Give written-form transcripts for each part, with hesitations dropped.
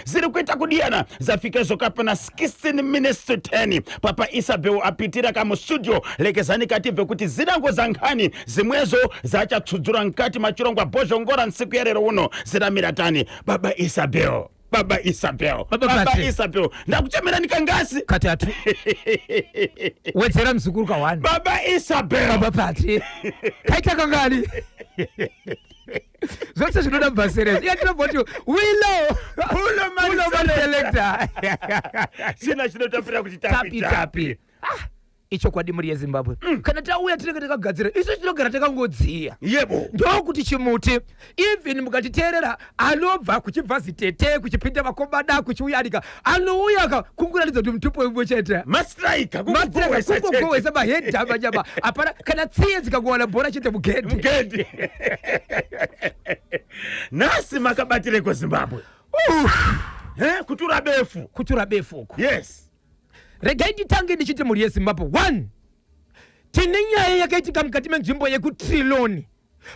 Ziri kuita kudiyana zafika zvokapana 16 minutes to 10. Papa Isabel apitira kamustudio lekezani katibve kuti zinango za nkhani zimwezo zachatsudzura mkati machirongwa Bhozhongora nsiku ya lero uno ziramira tani. Baba Isabel, Baba Isabel, Baba Baba Patrick. Isabel, ndakuchemerani kangasi. Katatu. Wedzera muzukuru kawani. Baba Isabel. Baba Patri. Kaita kangani? Zvose zvinoda mubvaserezi. Iye tinobva kuti Willow. Pulo man Willow man selector. selector. China chinotapira kuti tapi Tapi tapi. Ah, ichokwadi mhuri yeZimbabwe. Kana tauya tinenge takagadzira. Isu tinogara takangodziya. Yebo. Ndokuti chimuti even mukatiteerera anobva kuchibva zitete kuchipinda vakomana kuchiuya anika anouya ka kungoratidza kuti mutupo imwe chete. Mastrika Mastrika kungogowesa mahedha manyama hapana kana tsiye dzikangowana bhora chete mugedhe. Mugedhe. Nhasi makabatireko Zimbabwe? Kutura befu. Kutura befu uku. Yes. Regai nditange ndichiti mhuri yeZimbabwe, 1 tine nyaya yakaitika mukati menzvimbo yekuTriloni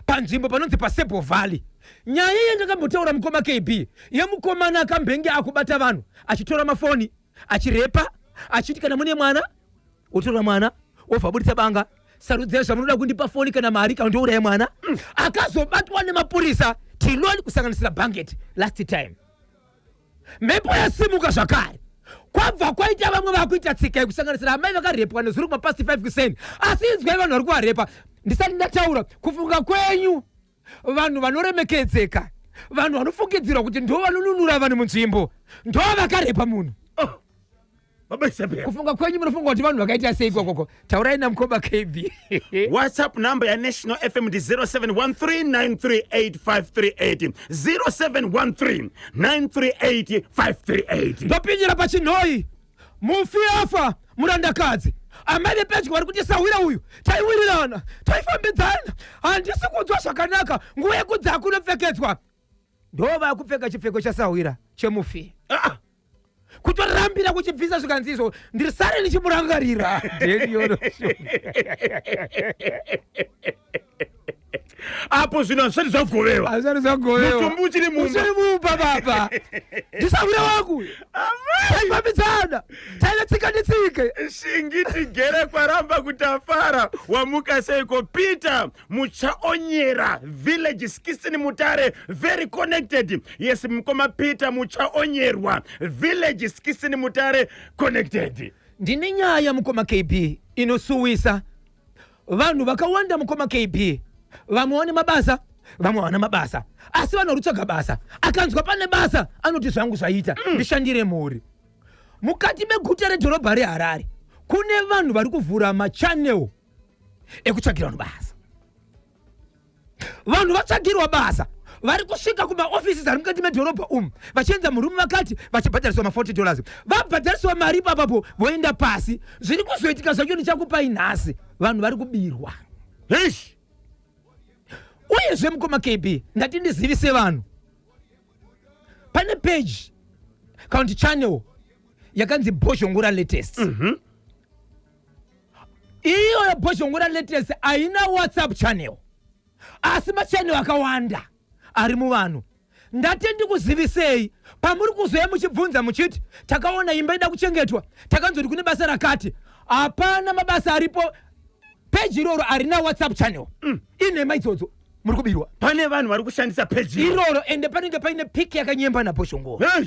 panzvimbo panonzi paSebo Valley. Nyaya yandakambotaura mukoma KB yemukomana akambenge akubata vanhu achitora mafoni achirepa achiti kana mune mwana wotora mwana wobva abuditsa banga, sarudzai zvamunoda kundipa foni kana mari kana ndouraya mwana. Akazobatwa nemapurisa Triloni kusanganisira Banket last time. Mhepo yasimuka zvakare kwabva kwaita vamwe vakuita tsika yekusanganisira amai vakarepwa nezuro kumapast 5 kuseni. Asi inzwai vanhu vari kuvarepa ndisati ndataura kufunga kwenyu. Vanhu vanoremekedzeka, vanhu vanofungidzirwa kuti ndo vanonunura vanhu munzvimbo, ndo vakarepa munhu. Oh, Baba Isabel. Kufunga kwenyu munofunga kuti vanhu vakaita sei ikokoko? Taurai namukoma KB. WhatsApp number ya National FM ndi 0713938538, 0713938538. Ndopindira paChinhoyi. Mufi afa murandakadzi. Amai vepedyo vari kuti sahwira uyu taiwirirana, taifambidzana, handisi kunzwa zvakanaka, nguva yekudzi akunopfekedzwa. Ndo vakupfeka chipfeko chasahwira chemufi. Kutorambira kuchibvisa zvikanzi izvo ndirisare ndichimurangarira. Apo zvinhu hazvisati zvagovewa. Hazvisati zvagovewa. Mutumbi uchiri mumba. Uchiri mumba baba. Ndisahwira wangu. Taifambidzana. Taive tsika nditsike. Shingi tigere kwaramba kutafara. Wamuka seiko Peter Muchaonyera village Skisini Mutare, very connected. Yes, mukoma Peter Muchaonyerwa village Skisini Mutare, connected. Ndine nyaya mukoma KB inosuwisa vanhu vakawanda mukoma KB. Vamwe vane mabasa, vamwe havana mabasa, asi vanhu vari kutsvaga basa. Akanzwa pane basa anoti zvangu zvaita, ndishandire mhuri. Mukati meguta redhorobha reHarare kune vanhu vari kuvhura machannel ekutsvagira vanhu basa. Vanhu vatsvagirwa basa vari kusvika kumaoffices ari mukati medhorobha umu vachienza murume vakati vachibhadhariswa ma40 dollars. Vabhadhariswa mari ipapapo voenda pasi. Zviri kuzoitika zvacho ndichakupai nhasi. Vanhu vari kubirwa. Eish. Uyezve mukoma KB, ndati ndizivise vanhu pane page kana kuti channel yakanzi Bhozhongora Latest. Iyo yeBhozhongora Latest haina WhatsApp channel, asi machannel akawanda ari muvanhu. Ndati ndikuzivisei pamuri kuzoya muchibvunza muchiti takaona imba ida kuchengetwa, takanzoti kune basa rakati. Hapana mabasa aripo. Peji iroro harina WhatsApp channel. Inhema idzodzo, muri kubirwa. Pane vanhu vari kushandisa peji iroro, ende panenge paine piki yakanyemba naBhozhongora. Hey!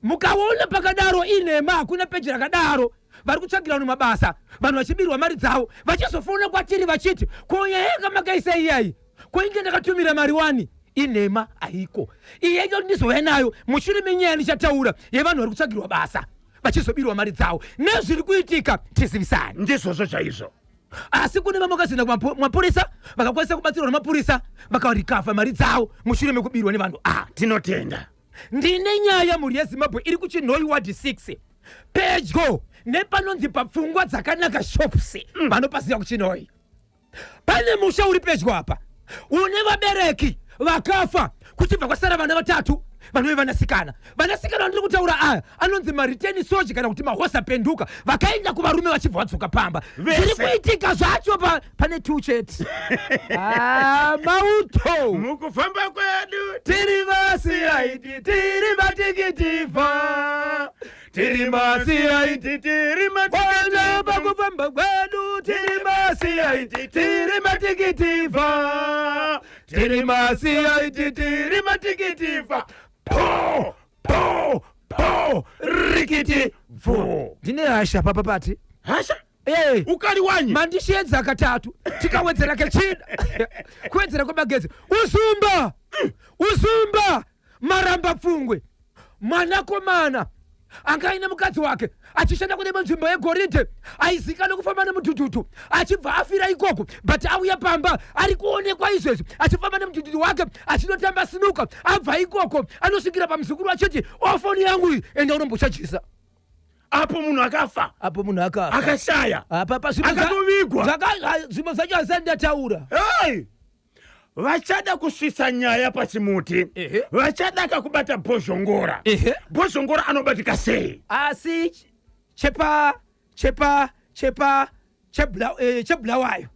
Mukaona pakadaro inhema, hakuna peji rakadaro. Vari kutsvagira vanhu mabasa, vanhu vachibirwa mari dzavo, vachizofona kwatiri vachiti ko nyaya yakamakaisa iyai, ko inge ndakatumira mari wani. Inhema, haiko. Iye yacho ndizouya nayo mushure menyaya ndichataura yevanhu vari kutsvagirwa basa vachizobirwa mari dzavo nezviri kuitika, tizivisane. Ndizvozvo chaizvo. Asi kune vamwe vakazoenda kumapurisa vakakwanisa kubatsirwa nemapurisa vakarikavha mari dzavo mushure mekubirwa nevanhu ava. Tinotenda. Ndine nyaya mhuri yeZimbabwe iri kuChinhoyi Ward 6 pedyo nepanonzi paPfungwa Dzakanaka Shops. Vanopaziva kuChinhoyi pane musha uri pedyo apa une vabereki vakafa, kuchibva kwasara vana vatatu. Vanove vanasikana, vanasikana vandiri kutaura aya anonzi mariteni soja kana kuti mahosa penduka, vakaenda kuvarume vachibva vadzoka pamba. Vese. Zviri kuitika zvacho pane two chete. Ah, mauto. Mukufamba kwedu tiri vaCID, tiri matikitivha, tiri maCID, tiri Kwana matikitivha, pakufamba kwedu tiri maCID, tiri matikitivha, tiri maCID, tiri matikitivha. Po po po, rikiti bvu. Ndine hasha papa pati. Hasha? Hey. Ukali wanyi. Mandishiedza katatu, tikawedzera kechina kuwedzera kwemagedzi. Uzumba, uzumba, maramba pfungwe. Mwanakomana anga aine mukadzi wake achishanda kune imwe nzvimbo yegoridhe, aizikanwa kufamba nemudhudhudhu, achibva afira ikoko. But auya pamba ari kuonekwa izvezvi achifamba nemudhudhudhu wake achinotamba sinuka. Abva ikoko anosvikira pamuzukuru achiti, "Ofoni yangu iyi, enda unombochajisa." Apo munhu akafa. Apo munhu akafa. Akashaya. Apa pa zvimwe Akatovigwa. Zvimwe zvacho hazisati ndataura. Hey! Vachada kusvisa nyaya pachimuti. Vachada kakubata Bhozhongora. Bhozhongora anobatika sei? Asi chepa chepa chepa chebulawayo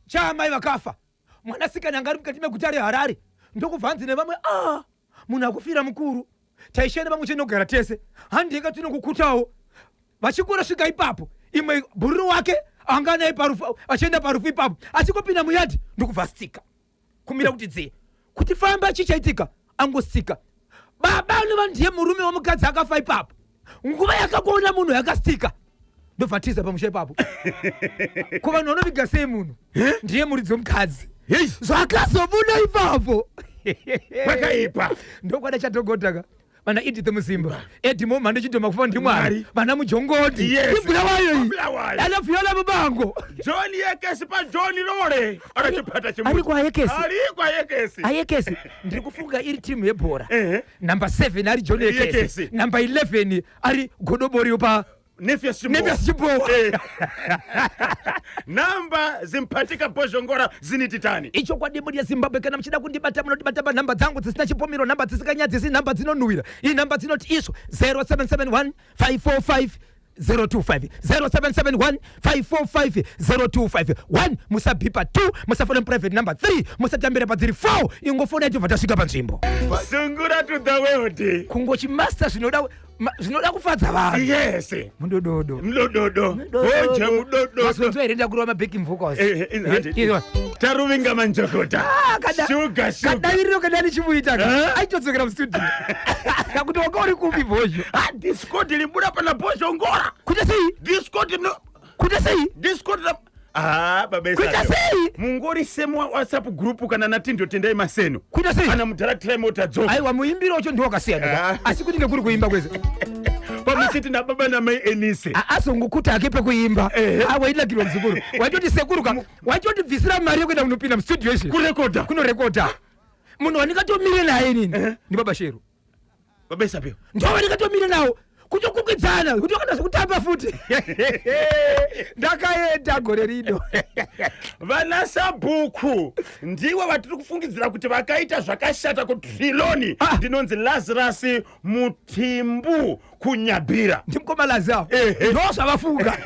chaamai vakafa, mwanasikana anga ari mukati meguta reHarare, ndokubva hanzi nevamwe, "A, munhu akufira mukuru, taishanda pamwe chete nokugara tese, handika tinokukutawo." Vachikura svika ipapo, imwe bhururu wake anga anaye parufu, achienda parufu ipapo, achingopinda muyadhi ndokubva astika, kumira kuti dzii, kuti famba. Chichaitika angostika, baba anova ndiye murume wemukadzi akafa ipapo, nguva yakakuona munhu yakastika, ndobva tiza pamusha ipapo. Ko vanhu vanoviga sei munhu ndiye muridzi wemukadzi? Hei! Zvakazobuda ipapo. Pakaipa. Ndokwada chadhogodhaka vana Edith Muzimba, Edimo Mhando, Chidhoma kufa ndimwari. Mwari. Vana Mujongodi. Yes. Ibulawayo iyi. Ibulawayo. Ana Viola Mubango. John Yekesi paJohn Lore arachipata chimuti. Ari kwaYekesi. Ari kwaYekesi. Ayekesi, ndiri kufunga iri timu yebhora. Namba 7 ari John Yekesi, Yekesi. namba 11 ari Godoboriyo pa Nefias Chimbowa. Nefias Chimbowa. Namba zimpatika Bhozhongora zinititani. Ichokwadi, mhuri yeZimbabwe, kana muchida kundibata munotibata panhamba dzangu dzisina chipomero, nhamba dzisinganyadzisi, nhamba dzinonhuwira. Iyi nhamba dzinoti izvo 0771 545 025, 0771 545 025. 1, musabhipa. 2, musafona private number. 3, musatambira padziri. 4, ingofona yatobva tasvika panzvimbo. Sungura to the world. Kungochimasta zvinoda kufadza vanhu. Mudododo. Mudododo. Hoje mudododo. Mazonzo here ndakurova mabacking vocals? Taruvinga manjokota. Sugar, sugar. Kadaviriro kadani chimuita. Eh? Aitodzokera mustudio kuti wanga uri kupi, Bhozho? Ah, discord libuda pana Bhozhongora. Kuita sei? Discord no. Kuita sei? Discord la. Ah, baba. Kuita Isabel. sei? Mungori semu WhatsApp group kana natindo tendai maseno. Kuita sei? Kana mudhara trai dzoka. Aiwa, muimbiro wacho ndiwo wakasiyana. Asi kunenge kuri kuimba kwese. Pamuchiti nababa namai Enise. Azongokuta hake pekuimba. Wainakirwa muzukuru, waitoti sekuru ka, waitotibvisira mari yekuenda kunopinda mustudio izvi. Kurekodha. Kunorekodha. Munhu wandingatomire naye inini ndibaba Shero. Baba Isabel. Ndo wandingatomire nawo kutokukidzana kuti wakada zvekutamba futi. Ndakaenda gore rino. Vana sabhuku ndivo vatiri kufungidzira kuti vakaita zvakashata kuTriloni. Ndinonzi Lazarus Mutimbu kuNyabhira. Ndimukoma Lazaro. Ehe. Ndo zvavafunga.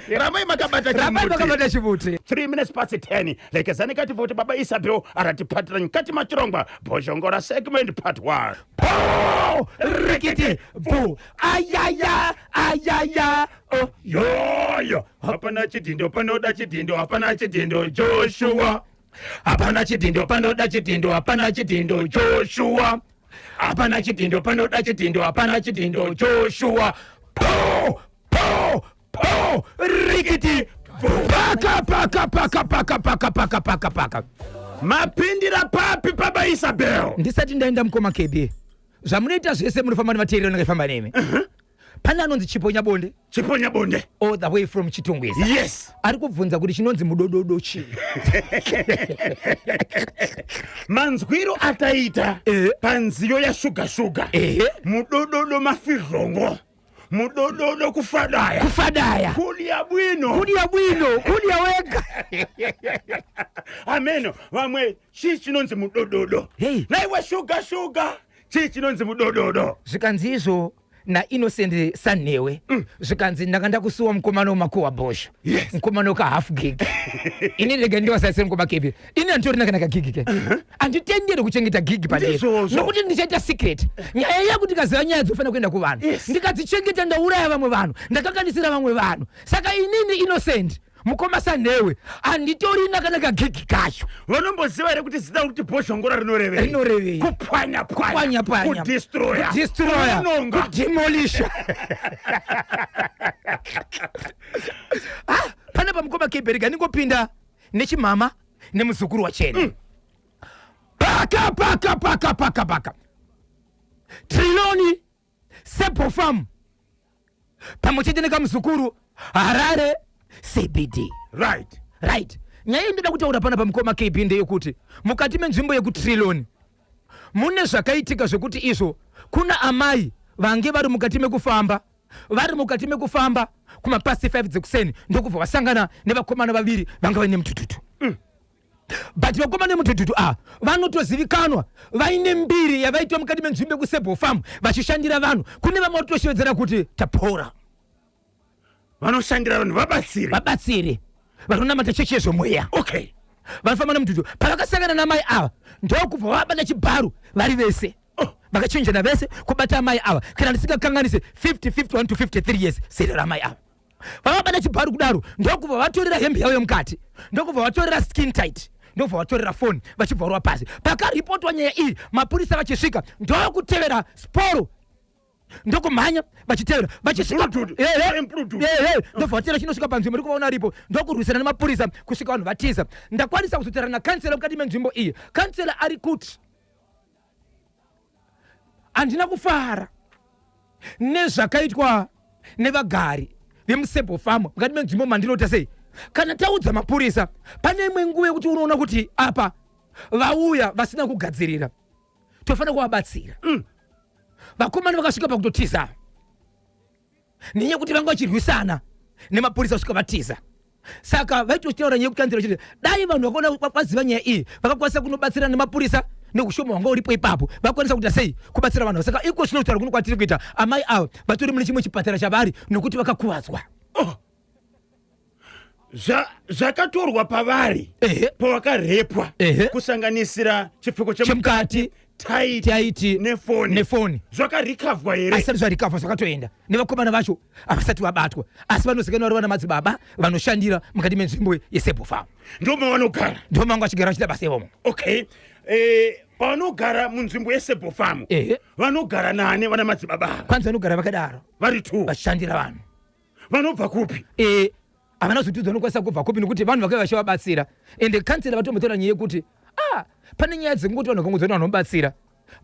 Ramai makabata Rambai chimuti. makabata chimuti. 3 minutes past 10, lekezani kativha kuti baba Isabel aratipatira mukati machirongwa Bhozhongora segment part 1. Po, rikiti bu, ayaya ayaya, oh. Yoyo, hapana chidhindo panoda chidhindo, hapana chidhindo Joshua, hapana chidhindo panoda chidhindo, hapana chidhindo Joshua, hapana chidhindo panoda chidhindo, hapana chidhindo Joshua. Po po po, rikiti bu, paka paka paka paka paka paka paka paka. Mapindira papi, baba Isabel? Ndisati ndaenda, mukoma KB, zvamunoita zvese munofamba nemateerero ndakaifamba nemi. Pane anonzi Chiponya Bonde. Chiponya Bonde. All the way from Chitungwiza. Ari kubvunza kuti chinonzi mudododo chii? Manzwiro ataita panziyo yashuga shuga, mudododo mafizhongo. Mudododo kufadaya. Kufadaya. Kudya bwino. Kudya bwino, kudya wega. Ameno vamwe, chii chinonzi mudododo? Hey. Naiwe shuga shuga, chii chinonzi mudododo? Zvikanzi izvo naInnocent Sanhewe, zvikanzi ndanga ndakusuwa mukomana wemakuhwa bhosho. Mukomana weka half gig. Ini rega ndiwasaisire mukoma kepi, ini handitorina kana kagig ke. Handitenderi kuchengeta gig padera. Ndizvozvo. Nokuti ndichaita secret nyaya yaku. Ndikaziva nyaya dzofanira kuenda kuvanhu, ndikadzichengeta ndauraya vamwe vanhu, ndakakanganisira vamwe vanhu. Saka inini Innocent mukoma Sanhewe handitorina kana kagig kacho. Vanomboziva here kuti zita rekuti bhozhongora rinorevei? Rinorevei? Kupwanya. Pwanya pwanya. Kudestroya. Kudestroya. Kunonga. Kudemolisha. Ah, panapa mukoma Keberega ndingopinda nechimama nemuzukuru wachena. Paka paka paka paka paka Trelawney, Sebo Farm, pamwe chete nekamuzukuru, Harare CBD. Right, nyaya indoda kutaura panapa mukoma KB ndeyekuti mukati menzvimbo yekuTrelawney mune zvakaitika zvekuti izvo kuna amai vange vari mukati mekufamba, vari mukati mekufamba kumapast 5 dzekuseni, ndokubva vasangana nevakomana vaviri vanga vaine mutututu. But vakomana vemutututu ava vanotozivikanwa, vaine mbiri yavaitwa mukati menzvimbo yekuSebo Farm vachishandira vanhu. Kune vamwe vatoshevedzera kuti tapora. Vanoshandira vanhu, vabatsiri. Vabatsiri vanonamata chechi yezvomweya. Vanofamba nemututu. Pavakasangana namai ava, ndokubva vabata chibharu vari vese. Vakachinjana vese kubata amai ava. Kana ndisingakanganise, 50, 51 to 53 years zera ramai ava. Vavabata chibharu kudaro, ndokubva vatorera hembe yavo yemukati, ndokubva vatorera skin tight, ndokubva vatorera foni, vachibva varova pasi. Pakaripotwa nyaya iyi, mapurisa vachisvika, ndokutevera sporo, ndokumhanya vachitevera, vachisvika. Bluetooth. Bluetooth. Ndobva vatevera, chinosvika panzvimbo ndikuvaona aripo, ndokurwisana nemapurisa kusvika vanhu vatiza. Ndakwanisa kuzotaura nakansela mukati menzvimbo iyi. Kansela ari kuti handina kufara nezvakaitwa nevagari vemuSebo Farm mukati menzvimbo mandinota sei. Kana taudza mapurisa, pane imwe nguva yekuti unoona kuti apa vauya vasina kugadzirira, tofanira kuvabatsira. Vakomana vakasvika pakutotiza nenyaya yekuti vanga vachirwisana nemapurisa kusvika vatiza. Saka vaitotaura nyaya yekukanzira vachiti dai vanhu vakaona, vaziva nyaya iyi, vakakwanisa kunobatsira nemapurisa nekushoma hwanga uripo ipapo, vakwanisa kuita sei kubatsira vanhu. Saka iko zvino kutaura kuno kwatiri kuita, amai ava vatori mune chimwe chipatara chavari nokuti vakakuvadzwa. Zvakatorwa pavari pavakarepwa, kusanganisira chipfeko chemukati, taiti, taiti, nefoni, nefoni, zvakarikavhwa here? Asati zvarikavhwa, zvakatoenda nevakomana vacho, havasati vabatwa, asi vanozikanwa vari vana madzibaba vanoshandira mukati menzvimbo yeSebo Farm. Ndo mavanogara? Ndo manga vachigara vachita basa ivomo. Okay, pavanogara munzvimbo yeSebo Farm, vanogara nani vana madzibaba ava? Kwanzi vanogara vakadaro. Vari two. Vachishandira vanhu. Vanobva kupi? Havana kuzotidza vanokwanisa kubva kupi, nekuti vanhu vakauya vachivabatsira. Ende kansela vatombotaura nyaya yekuti ah, pane nyaya dzekungoti vanhu vakangodzona vanobatsira,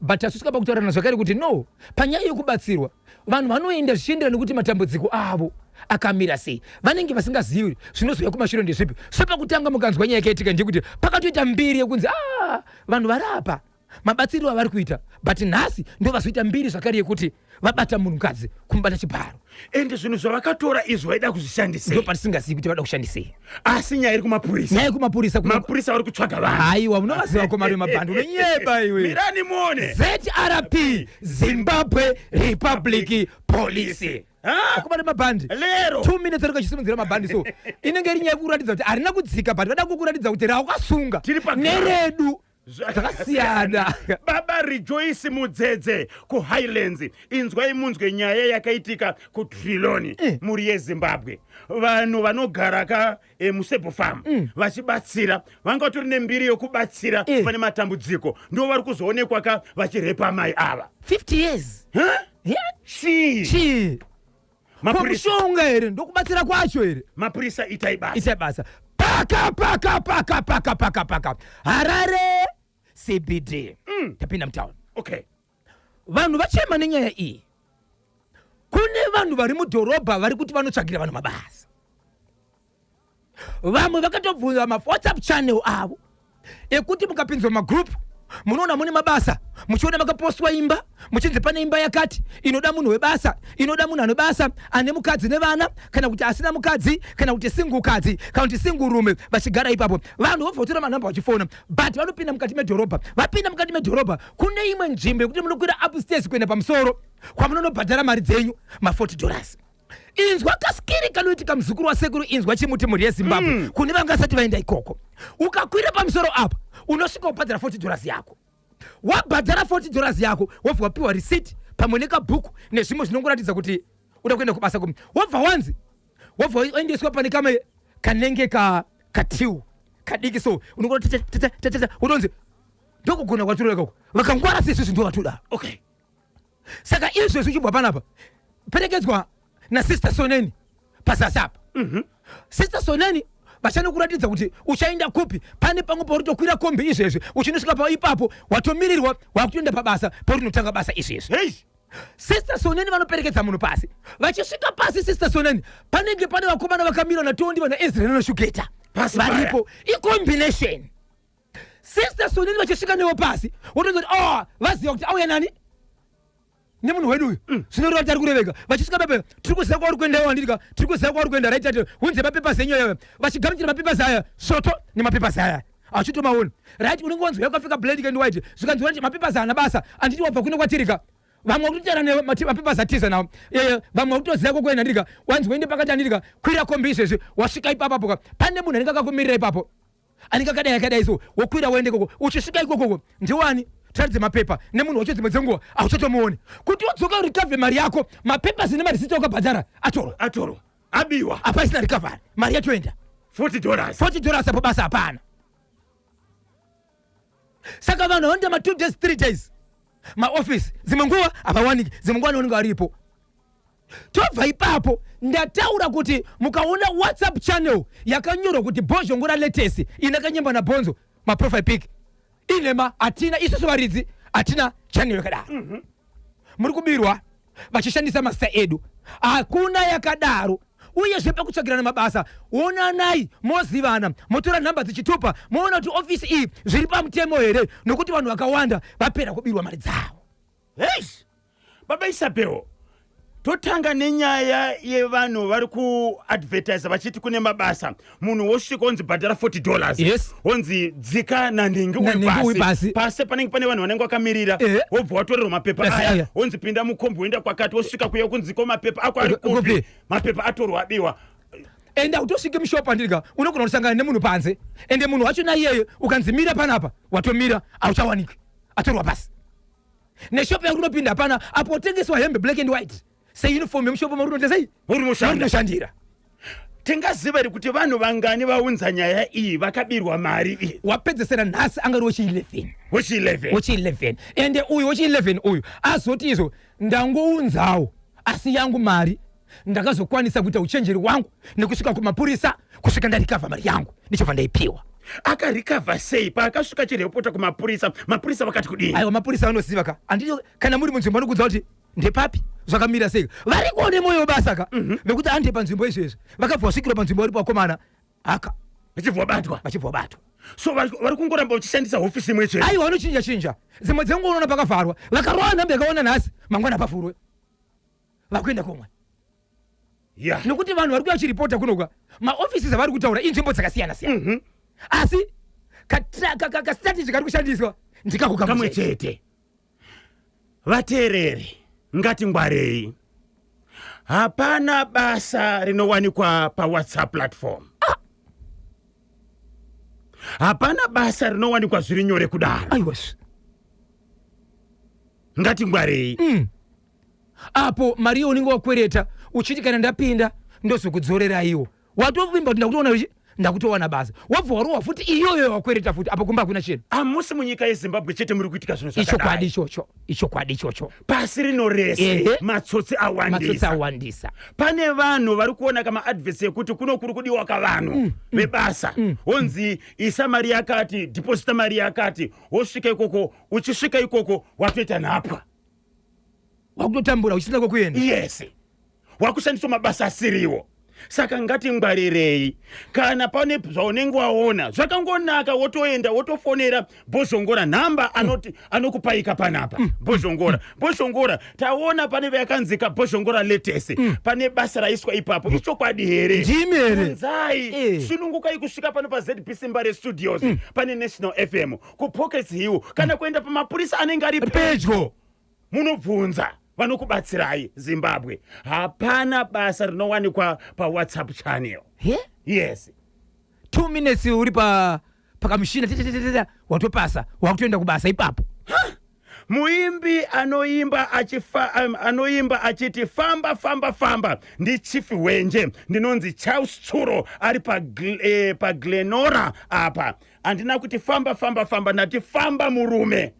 but tasvika pakutaurana zvakare kuti no, panyaya yekubatsirwa vanhu vanoenda zvichienderana nekuti matambudziko avo akamira sei. Vanenge vasingazivi zvinozouya kumashure ndezvipi. So pakutanga mukanzwa nyaya yakaitika ndeyekuti pakatoita mbiri yekunzi a vanhu varapa mabatsiriro avari kuita, but nhasi ndo vazoita mbiri zvakare yekuti vabata munhukadzi, kumubata chibharo. Ende zvinhu zvavakatora izvi vaida kuzvishandisei? Ndo patisingazivi kuti vada kushandisei. Asi nyaya iri kumapurisa. Nyaya yekumapurisa. Mapurisa vari kutsvaga vanhu. Haiwa, munovaziva vakomana vemabhandi, unonyeba iwe. Mirani muone. ZRP, Zimbabwe Republic Police. Ha? Vakomana vemabhandi. Lero. 2 minutes anenge achisimudzira mabhandi, so inenge iri nyaya yekuratidza kuti harina kudzika, but vada kukuratidza kuti rawakasunga Tiri paground. neredu zvakasiyana. Baba Rejoice Mudzedze kuHighlands, inzwai munzwe nyaya yakaitika kuTrelawney. Mhuri yeZimbabwe, vanhu vanogara ka muSebo Farm vachibatsira, vanga vatori nembiri yokubatsira vane matambudziko, ndo vari kuzoonekwa ka vachirepa mai ava. 50 years. Huh? Yeah. Chii? Chii? Mapurisa. Komushonga here? Ndokubatsira kwacho here? Mapurisa, itai basa. Itai basa. Paka paka paka paka paka paka Harare CBD. Tapinda mutown. Vanhu vachema nenyaya iyi. Kune vanhu vari mudhorobha vari kuti vanotsvagira vanhu mabasa. Vamwe vakatobvunza mawhatsapp channel avo ekuti mukapinzwa mumagroup munoona mune mabasa. Muchiona makapostwa imba, muchinzi pane imba yakati inoda munhu webasa, inoda munhu ane basa, ane mukadzi nevana, kana kuti asina mukadzi, kana kuti singukadzi, kana kuti singurume, vachigara ipapo. Vanhu vobva vatora manhamba vachifona, but vanopinda mukati medhorobha. Vapinda mukati medhorobha, kune imwe nzvimbo yekuti munokwira upstairs kuenda pamusoro kwamunonobhadhara mari dzenyu, ma$40. Inzwa kaskiri kanoitika, muzukuru wasekuru. Inzwa chimuti, mhuri yeZimbabwe. Kune vanga vasati vaenda ikoko, ukakwira pamusoro apa, unosvika ubhadhara $40 yako. Wabhadhara $40 yako, wobva wapiwa receipt pamwe nekabhuku nezvimwe zvinongoratidza kuti uda kuenda kubasa kumi. Wobva wanzi, wobva waendeswa pane kamwe kanenge katiu kadiki, so unongoti utonzi ndokugona kwatireva ikoko. Vakangwara seisusu ndo vatoda. Saka izvezvi uchibva panapa, perekedzwa naSister Soneni pazasi apa. Sister Soneni vachanokuratidza kuti uchaenda kupi. Pane pamwe pauri tokwira kombi izvezvi, uchinosvika pa ipapo watomirirwa, wakutoenda pabasa pauri unotanga basa izvezvi. Sister Soneni vanoperekedza munhu pasi. Vachisvika pasi, Sister Soneni, panenge pane vakomana vakamira naTondi, vana Ezra nanoshugeta. Pasi. Varipo, icombination. Sister Soneni vachisvika newo pasi, wotonzi kuti, oh, vaziva kuti auya nani, nemunhu wedu uyu. Zvinoreva kuti ari kureveka. Vachisvika pape, tiri kuziva kwauri kuenda wandirika, tiri kuziva kwauri kuenda, right? Ati unze mapapers enyu aya. Vachigamuchira mapapers aya, svoto nemapapers aya achitomaona, right? Unenge wanzi wakapfeka black and white, zvikanzi kuti mapapers haana basa, anditi wabva kuno kwatirika. Vamwe vakutotaura newe, mapapers atiza nawo. Vamwe vakutoziva kokuenda, ndirika wanzi uende pakati, andirika kwira kombi izvezvi. Wasvika ipapo ka, pane munhu anenge akakumirira ipapo, anenge akadai akadai, so wokwira woende ikoko. Uchisvika ikokoko, ndiwani taridze mapepa nemunhu wacho. Dzimwe dzenguva hauchatomuoni. Kuti udzoka urecover mari yako, mapapers nemarisiti wakabhadhara atorwa. Atorwa, abiwa. Hapaisina recovery, mari yatoenda. $40. $40 apo basa hapana. Saka vanhu vanoita ma2 days, 3 days maofisi, dzimwe nguva havawaniki, dzimwe nguva vanonge varipo. Tobva ipapo, ndataura kuti mukaona WhatsApp channel yakanyorwa kuti Bhozhongora latest, ine kanyemba nabhonzo maprofile pic, inema. Hatina isusu varidzi, hatina channel yakadaro. Muri kubirwa vachishandisa mazita edu, hakuna yakadaro. Uyezve pekutsvagirana mabasa, onanai, mozivana, motora nhamba dzichitupa, moona kuti ofisi iyi zviri pamutemo here, nokuti vanhu vakawanda vapera kubirwa mari dzavo. Hei, Baba Isabel, totanga nenyaya yevanhu vari kuadvertisa vachiti kune mabasa. Munhu wosvika onzi bhadhara $40. Onzi dzika nanhingi uri Nanhingi uri pasi. Pasi. Pasi panenge pane vanhu vanenge vakamirira. Wobva watorerwa mapepa Basi aya. Aya. Onzi pinda mukombi woenda kwakati. Wosvika kuya, kunziko mapepa ako ari kupi? Kupi? Mapepa atorwa, abiwa. Ende hautosviki mushopu, andika unogona kusangana nemunhu panze, ende munhu wacho naiyeye ukanzi mira panapa, watomira, hauchawanikwi, atorwa pasi. Neshopu yauri unopinda hapana apo otengeswa hembe black and white seuniform yemushopu mauri unoita sei? Uri mushanda. Unoshandira. Tingaziva here kuti vanhu vangani vaunza nyaya iyi vakabirwa mari iyi? Wapedzesera nhasi angari wechi11. Wechi11. Wechi11. Ende uyu wechi11 uyu azoti, izvo ndangounzawo, asi yangu mari ndakazokwanisa kuita uchenjeri hwangu nekusvika kumapurisa, kusvika ndarecover mari yangu, ndichobva ndaipiwa. Akarecover sei? Paakasvika achirepota kumapurisa, mapurisa vakati kudini? Aiwa, mapurisa vanoziva ka, handiti? Kana muri munzvimbo vanokudza kuti ndepapi, zvakamira sei. Variko nemwoyo webasa ka, vekuti hande panzvimbo izvezvi. Vakabva vasvikirwa panzvimbo, varipo vakomana haka. Vachibva vabatwa. Vachibva vabatwa. So vari kungoramba vachishandisa hofisi imwe chete? Aiwa, vanochinja chinja. Dzimwe dzenguva unoona pakavharwa, vakarova nhamba yakaona nhasi, mangwana pavhurwe, vakuenda kumwe. Nokuti vanhu vari kuya vachiripota kunoka, maofisi avari kutaura inzvimbo dzakasiyana siyana, asi kastrategy kari kushandiswa ndikako kamwe kamwe chete. Chete. Vateereri, ngatingwarei. Hapana basa rinowanikwa paWhatsApp platform. Hapana basa rinowanikwa zviri nyore kudaro. Aiwa. Ngatingwarei. Apo mari iyo unenge wakwereta uchiti kana ndapinda ndozokudzorerai, watovimba kuti ndakutoona ndakutowana basa, wabva warohwa futi iyoyo wakwereta futi, apo kumba hakuna chinhu. Hamusi munyika yeZimbabwe chete muri kuitika zvinhu Ichokwadi. zvakadai. Ichocho ichokwadi ichocho. Pasi rino rese matsotsi Matsotsi awandisa. Awandisa. Pane vanhu vari kuona kamaadverts ekuti kuno kuri kudiwa kavanhu vebasa, wonzi isa mari yakati, deposita mari yakati, wosvika ikoko, uchisvika ikoko watoita nhapwa. Wakutotambura uchisina kwekuenda. Yes, wakushandiswa mabasa asiriwo. Saka ngatingwarirei. Kana pane zvaunenge waona zvakangonaka, wotoenda wotofonera Bhozhongora nhamba anoti anokupaika panapa. Bhozhongora, Bhozhongora, taona pane yakanzika Bhozhongora latest, pane basa raiswa ipapo, ichokwadi here? Ndimi here? Bvunzai. Sunungukai kusvika pano paZBC Mbare Studios, pane National FM kuPockets Hill, kana kuenda pamapurisa anenge ari pedyo. Munobvunza, vanokubatsirai. Zimbabwe, hapana basa rinowanikwa paWhatsApp channel. He? Yes. 2 minutes uri pa pakamushina, tetetetete, watopasa, wakutoenda kubasa ipapo. Muimbi anoimba achifa, anoimba achiti "Famba famba famba" ndiChief Wenje. Ndinonzi Charles Tsuro, ari paGlenora apa. Handina kuti "Famba famba famba", ndati "Famba murume".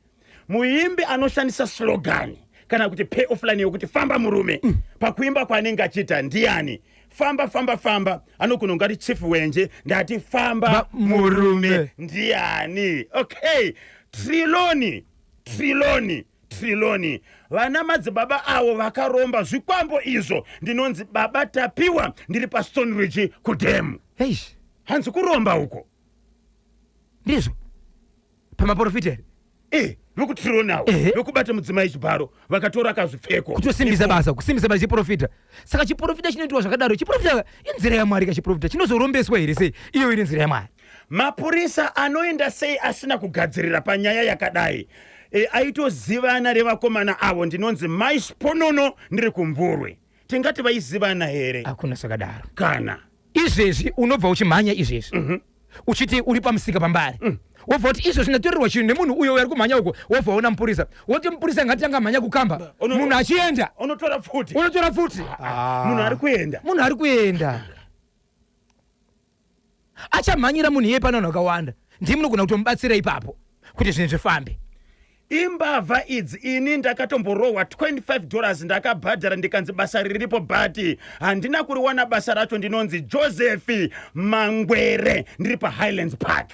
Muimbi anoshandisa slogan kana kuti pay offline yokuti "Famba murume" pakuimba kwaanenge achiita ndiani? "Famba famba famba" anogona kungati Chief Wenje. Ndati "Famba murume" murume. Ndiani? Okay, Triloni, Triloni, Triloni, vana madzibaba avo vakaromba zvikwambo izvo. Ndinonzi Baba Tapiwa, ndiri paStone Ridge kudhemu. Eish. Hanzi kuromba uko. Ndizvo pamaprofita here? E, vekuTriloni avo vekubata mudzimai chibharo, vakatora kazvipfeko. Kutosimbisa basa, kusimbisa basa chiprofita. Saka chiprofita chinoitwa zvakadaro? Chiprofita inzira yaMwari ka. Chiprofita chinozorombeswa here? Sei iyo iri nzira yaMwari? Mapurisa anoenda sei asina kugadzirira panyaya yakadai? Aitozivana revakomana avo. Ndinonzi Mai Sponono, ndiri kuMvurwe. Tingati vaizivana here? Hakuna zvakadaro. Kana Izvezvi unobva uchimhanya izvezvi, uchiti uri pamusika paMbare, wobva kuti izvezvi ndatorerwa chinhu nemunhu uyo ari kumhanya uko, wobva waona mupurisa, woti mupurisa ngatanga mhanya kukamba. Munhu achienda. Unotora pfuti. Unotora pfuti. Munhu ari kuenda. Munhu ari kuenda achamhanyira munhu iye. Pane vanhu vakawanda, ndii munogona kutomubatsira ipapo kuti zvinhu zvifambe. Imbavha idzi. Ini ndakatomborohwa $25, ndakabhadhara, ndikanzi basa riripo, but handina kuriwana basa racho. Ndinonzi Joseph Mangwere, ndiri paHighlands Park.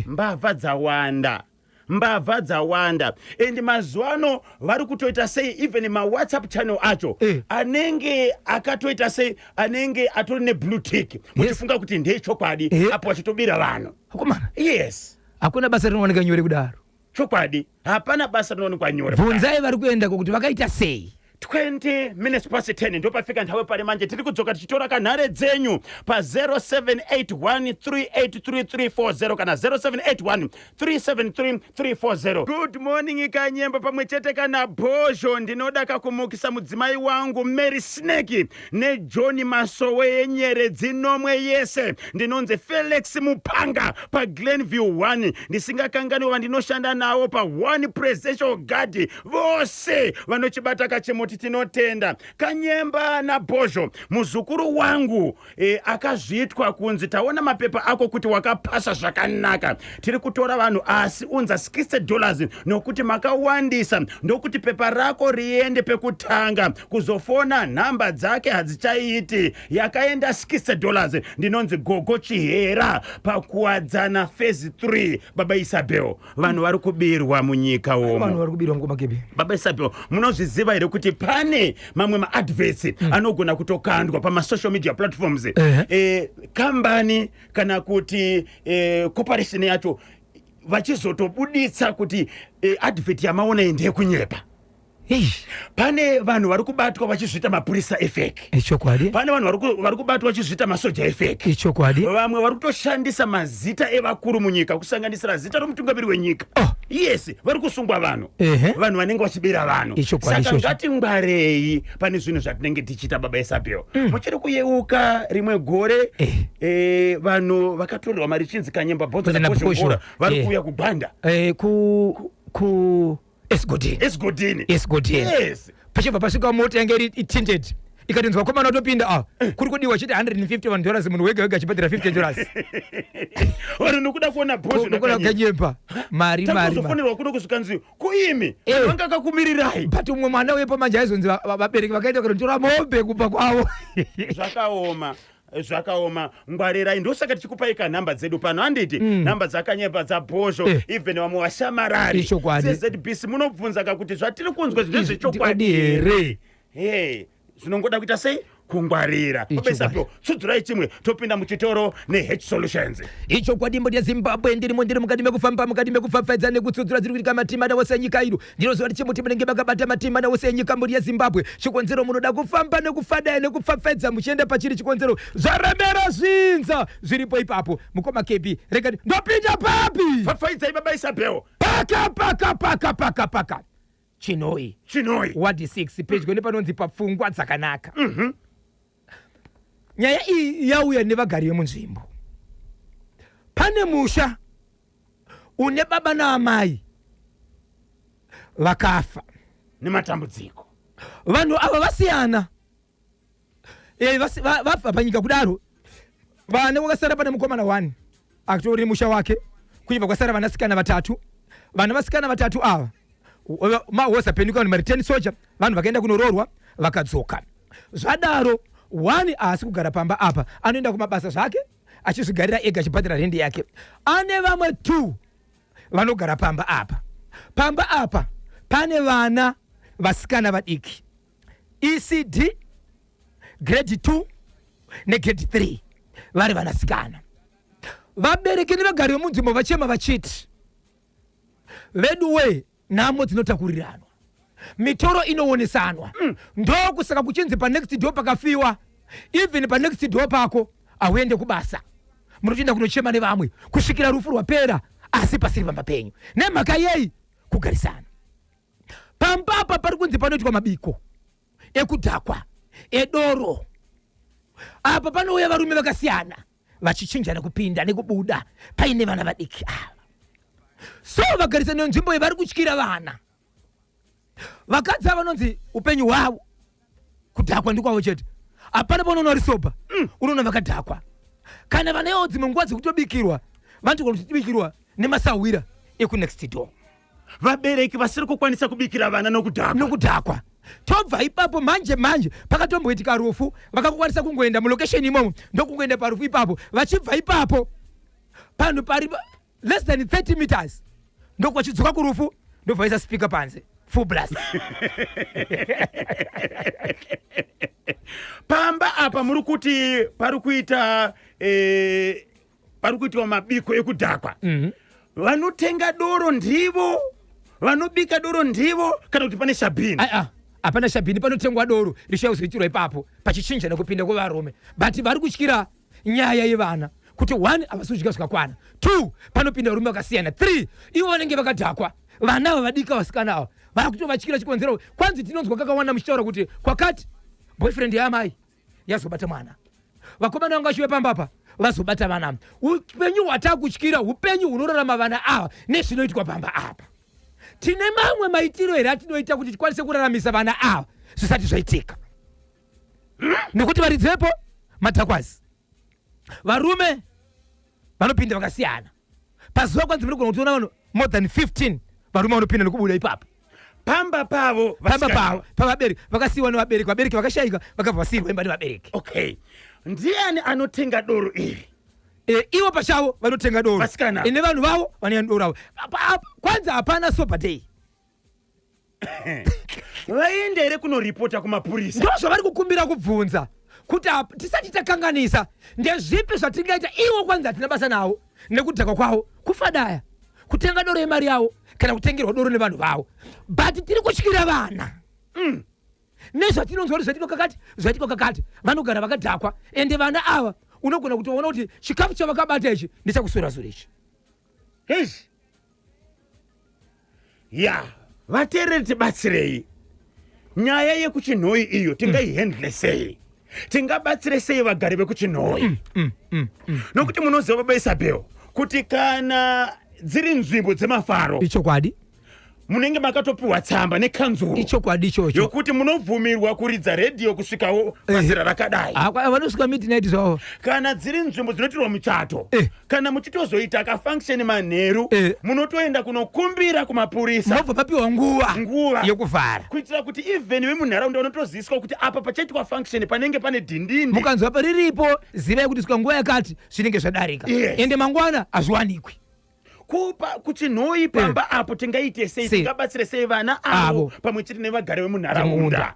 Mbavha dzawanda, mbavha dzawanda, and mazuva ano vari kutoita sei, even maWhatsApp channel acho anenge akatoita sei, anenge atori neblue tick, muchifunga kuti ndechokwadi, apo vachitobira vanhu. Akomana. Yes. Hakuna basa rinowanika nyore kudaro. Chokwadi, hapana basa rinowanikwa nyore. Bvunzai vari kuendako kuti vakaita sei. 20 minutes past 10 ndopafika nthawi pali manje. Tiri kudzoka tichitora kanhare dzenyu pa 0781383340 kana 0781373340. Good morning Kanyemba pamwe chete kana Bhozho. Ndinoda kakumukisa mudzimai wangu Mary Snake neJohn Masowe yeNyeredzi nomwe yese. Ndinonzi Felix Mupanga paGlenview 1. Ndisingakanganwi vandinoshanda navo pa1 Presidential Guard, vose vanochibata kachimuti. Tinotenda Kanyemba naBhozho. Muzukuru wangu akazviitwa kunzi taona mapepa ako kuti wakapasa zvakanaka, tiri kutora vanhu, asi unza $60 nokuti makawandisa, ndokuti pepa rako riende pekutanga. Kuzofona nhamba dzake hadzichaiti, yakaenda $60. Ndinonzi Gogo Chihera paKuwadzana Phase 3. Baba Isabel, vanhu vari kubirwa munyika Vanhu umo. vari kubirwa, mukoma Kebi. Baba Isabel, munozviziva here kuti pane mamwe maadverts anogona kutokandwa pamasocial media platforms, kambani kana kuti corporation yacho vachizotobuditsa kuti advert yamaona iyi ndeyekunyepa? Eish. Pane vanhu vari kubatwa vachizviita mapurisa efake. Ichokwadi. Pane vanhu vari kubatwa vachizviita masoja efake. Ichokwadi. Vamwe vari kutoshandisa mazita evakuru munyika, kusanganisira zita romutungamiri wenyika. Oh. Yes, vari kusungwa vanhu, vanhu vanenge vachibira vanhu. Ichokwadi Saka ichocho. ngatingwarei pane zvinhu zvatinenge tichiita. Baba Isabel, muchiri kuyeuka rimwe gore vanhu vakatorerwa mari, chinzi Kanyemba Bhonzo Bhonzo naBhozhongora naBhozho. vari kuuya kuGwanda? Ku Esgodini. Esigodini. Esgodini. Yes. Pachibva pasvika mota yange iri tinted, ikatinzwa vakomana watopinda, ah, kuri kudiwa chete $150, munhu wega wega achibhadhira $50. Vanhu nokuda kuona Bhozho Nokuda naKanyemba. Kanyemba, mari, mari, mari. Takuzofonerwa kuno kusvikanzi kuimi vanga akakumirirai. But umwe mwana wepo manje aizonzi vabereki vakaita kunotora mombe kumba kwavo. Zvakaoma, zvakaoma. Ngwarirai. Ndosaka tichikupai kanhamba dzedu pano, handiti? Nhamba dzaKanyemba, dzaBhozho, even vamwe vashamarari Ichokwadi. seZBC, munobvunza kakuti zvatiri kunzwa Ndizvo ndezvechokwadi here? Hey, zvinongoda kuita sei? Kungwarira. Ichokwadi. Baba Isabel, tsudzurai chimwe topinda muchitoro neH Solutions. Ichokwadi, mhuri yeZimbabwe, ndirimo, ndiri mukati mekufamba, mukati mekupfapfaidza nekutsudzura dziri kuitika matimana wose enyika ino. Ndinoziva kuti chimuti munenge makabata matimana wose enyika, mhuri yeZimbabwe. Chikonzero munoda kufamba nekufadaya nekupfapfaidza muchienda pachiri chikonzero zvaremera zvinza zviripo ipapo. Mukoma KB, rega ndopinda papi? Pfapfaidzai, Baba Isabel. Paka paka paka paka paka Chinoi. Chinoi. Ward 6, pedyo nepanonzi paPfungwa Dzakanaka. Nyaya iyi yauya nevagari vemunzvimbo. Pane musha une baba naamai vakafa nematambudziko. Vanhu ava vasiyana, vabva panyika kudaro, vana kwakasara pane mukomana 1 atori musha wake, kuibva kwasara vanasikana vatatu. Vana vasikana vatatu ava mahozapenuka vanhu mareturn soja, vanhu vakaenda kunoroorwa vakadzoka. Zvadaro, one haasi kugara pamba apa, anoenda kumabasa zvake achizvigarira ega, achibhadhara rendi yake. Ane vamwe two vanogara pamba apa. Pamba apa pane vana vasikana vadiki, ECD, grade 2 negrade 3, vari vanasikana. Vabereki nevagari vemunzvimbo vachema vachiti, vedu we, nhamo dzinotakuriranwa, mitoro inoonesanwa. Ndokusaka kuchinzi panext door pakafiwa, even panext door pako hauende kubasa, munotoenda kunochema nevamwe kusvikira rufu rwapera, asi pasiri pamba penyu. Nemhaka yei? Kugarisana. Pamba apa pari kunzi panoitwa mabiko ekudhakwa, edoro. Apa panouya varume vakasiyana vachichinjana kupinda nekubuda paine vana vadiki ava. So vagarisana nenzvimbo iyi vari kutyira vana. Vakadzi ava vanonzi upenyu hwavo kudhakwa ndikwavo chete, hapana paunoona vari sober, unoona vakadhakwa. Kana vana ivo, dzimwe nguva dzekutobikirwa vanotogona kutobikirwa nemasahwira ekunext door. Vabereki vasiri kukwanisa kubikira vana nokudhakwa. Nokudhakwa. Tobva ipapo manje manje pakatomboitika rufu, vakakwanisa kungoenda mulocation imomo, ndokungoenda parufu ipapo. Vachibva ipapo, panhu pari less than 30 meters, ndokwachidzoka kurufu, ndobva vaisa speaker panze, full blast. Pamba apa muri kuti pari kuita pari kuitwa mabiko ekudhakwa. Vanotenga doro ndivo, vanobika doro ndivo, kana kuti pane shabhini? Aa, hapana shabhini, panotengwa doro richiuya kuzoitirwa ipapo pachichinja nekupinda kwevarume. But vari kutyira nyaya yevana kuti one, havasi kudya zvakakwana; two, panopinda varume vakasiyana; three, ivo vanenge vakadhakwa. Vana ava vadika, vasikana ava, vakutovatyira. Chikonzero kwanzi tinonzwa kakawanda muchitaura kuti kwakati boyfriend yaamai yazobata mwana, vakomana vanga vachiuya pamba apa vazobata vana. Upenyu hwatakutyira, upenyu hunorarama vana ava nezvinoitwa pamba apa. Tine mamwe maitiro here atinoita kuti tikwanise kuraramisa vana ava zvisati zvaitika? Nekuti varidzepo madhakwazi, varume vanopinda vakasiyana pazuva. Kwanzi munogona kutoona vanhu more than 15 varume vanopinda nekubuda ipapo. Pamba pavo? Pamba Vasikana. pavo, pavabereki vakasiyiwa nevabereki. Vabereki vakashayika, vakabva vasiyirwa imba nevabereki. Okay, ndiani anotenga doro iri? Ivo pachavo vanotenga doro. Vasikana. Ine vanhu vavo vanoenda doro ravo. Kwanzi hapana sober day. Vaende here kunoripota kumapurisa? Ndo zvavari kukumbira kubvunza kuti tisati takanganisa, ndezvipi zvatingaita? Ivo kwanzi hatina basa navo nekudhakwa kwavo, kufadaya, kutenga doro yemari yavo kana kutengerwa doro nevanhu vavo, but tiri kutyira vana nezvatinonzwa kuti zvaitika kakati, zvaitika kakati. Vanogara vakadhakwa, ende vana ava unogona kutoona kuti chikafu chavakabata ichi ndechakusura-sura ichi. Eish. Ya, vateereri, tibatsirei. Nyaya yekuChinhoi iyo tingaihandle sei? Tingabatsire sei vagari vekuChinhoi? Nokuti munoziva, Baba Isabel, kuti kana dziri nzvimbo dzemafaro, Ichokwadi. munenge makatopiwa tsamba nekanzuro Ichokwadi ichocho. yokuti munobvumirwa kuridza redhiyo kusvikawo pazera rakadai. Ah, vanosvika midnight zvavo. Kana dziri nzvimbo dzinoitirwa michato, kana muchitozoita kafunction manheru, munotoenda kunokumbira kumapurisa. Mobva papiwa nguva. Nguva yekuvhara. Kuitira kuti even vemunharaunda vanotoziviswa kuti apa pachaitwa function panenge pane dhindindi. Mukanzwa pariripo, zivai kuti svika nguva yakati zvinenge zvadarika. Ende mangwana hazviwanikwi. Kupa kuChinhoi pamba apo tingaite sei? Sei? Tingabatsire sei vana avo Avo. pamwe chete nevagari vemunharaunda? Munda.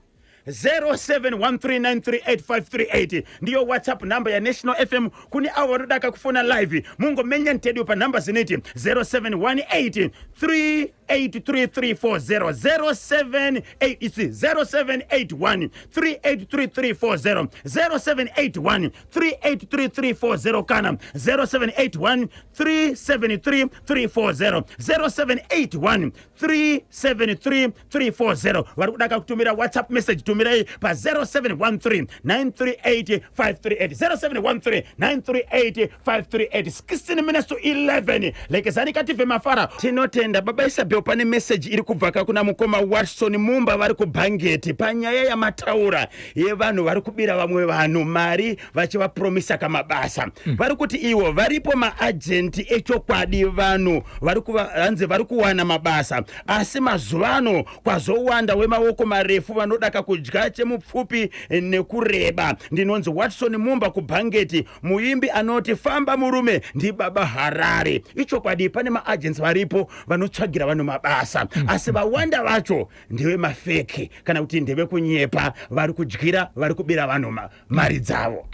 0713938538 ndiyo WhatsApp number yaNational FM. Kune avo vanodaka kufona live, mungomenya ntedio panhamba zinoti 0718 383340, 078, it's 0781 383340, 0781 383340 kana 0781 373 340, 0781 373 340. Vari kudaka kutumira WhatsApp message, tumirai pa 0713 938 538, 0713 938 538. 16 minutes to 11. Lekezani kative mafara. Tinotenda baba Isabel. Pane message iri kubvaka kuna mukoma Watson Mumba vari kuBhangeti panyaya yamataura yevanhu vari kubira vamwe vanhu mari vachivapromisa kamabasa. Vari kuti ivo varipo maagents echokwadi, vanhu vari hanzi vari kuwana mabasa, asi mazuva ano kwazowanda wemaoko marefu vanodaka kudya chemupfupi nekureba. Ndinonzi Watson Mumba kuBhangeti. Muimbi anoti "Famba murume" ndibaba Harare. Ichokwadi, pane maagents varipo vanotsvagira vanhu mabasa, asi vawanda vacho ndeve mafake kana kuti ndevekunyepa, vari kudyira, vari kubira vanhu mari dzavo.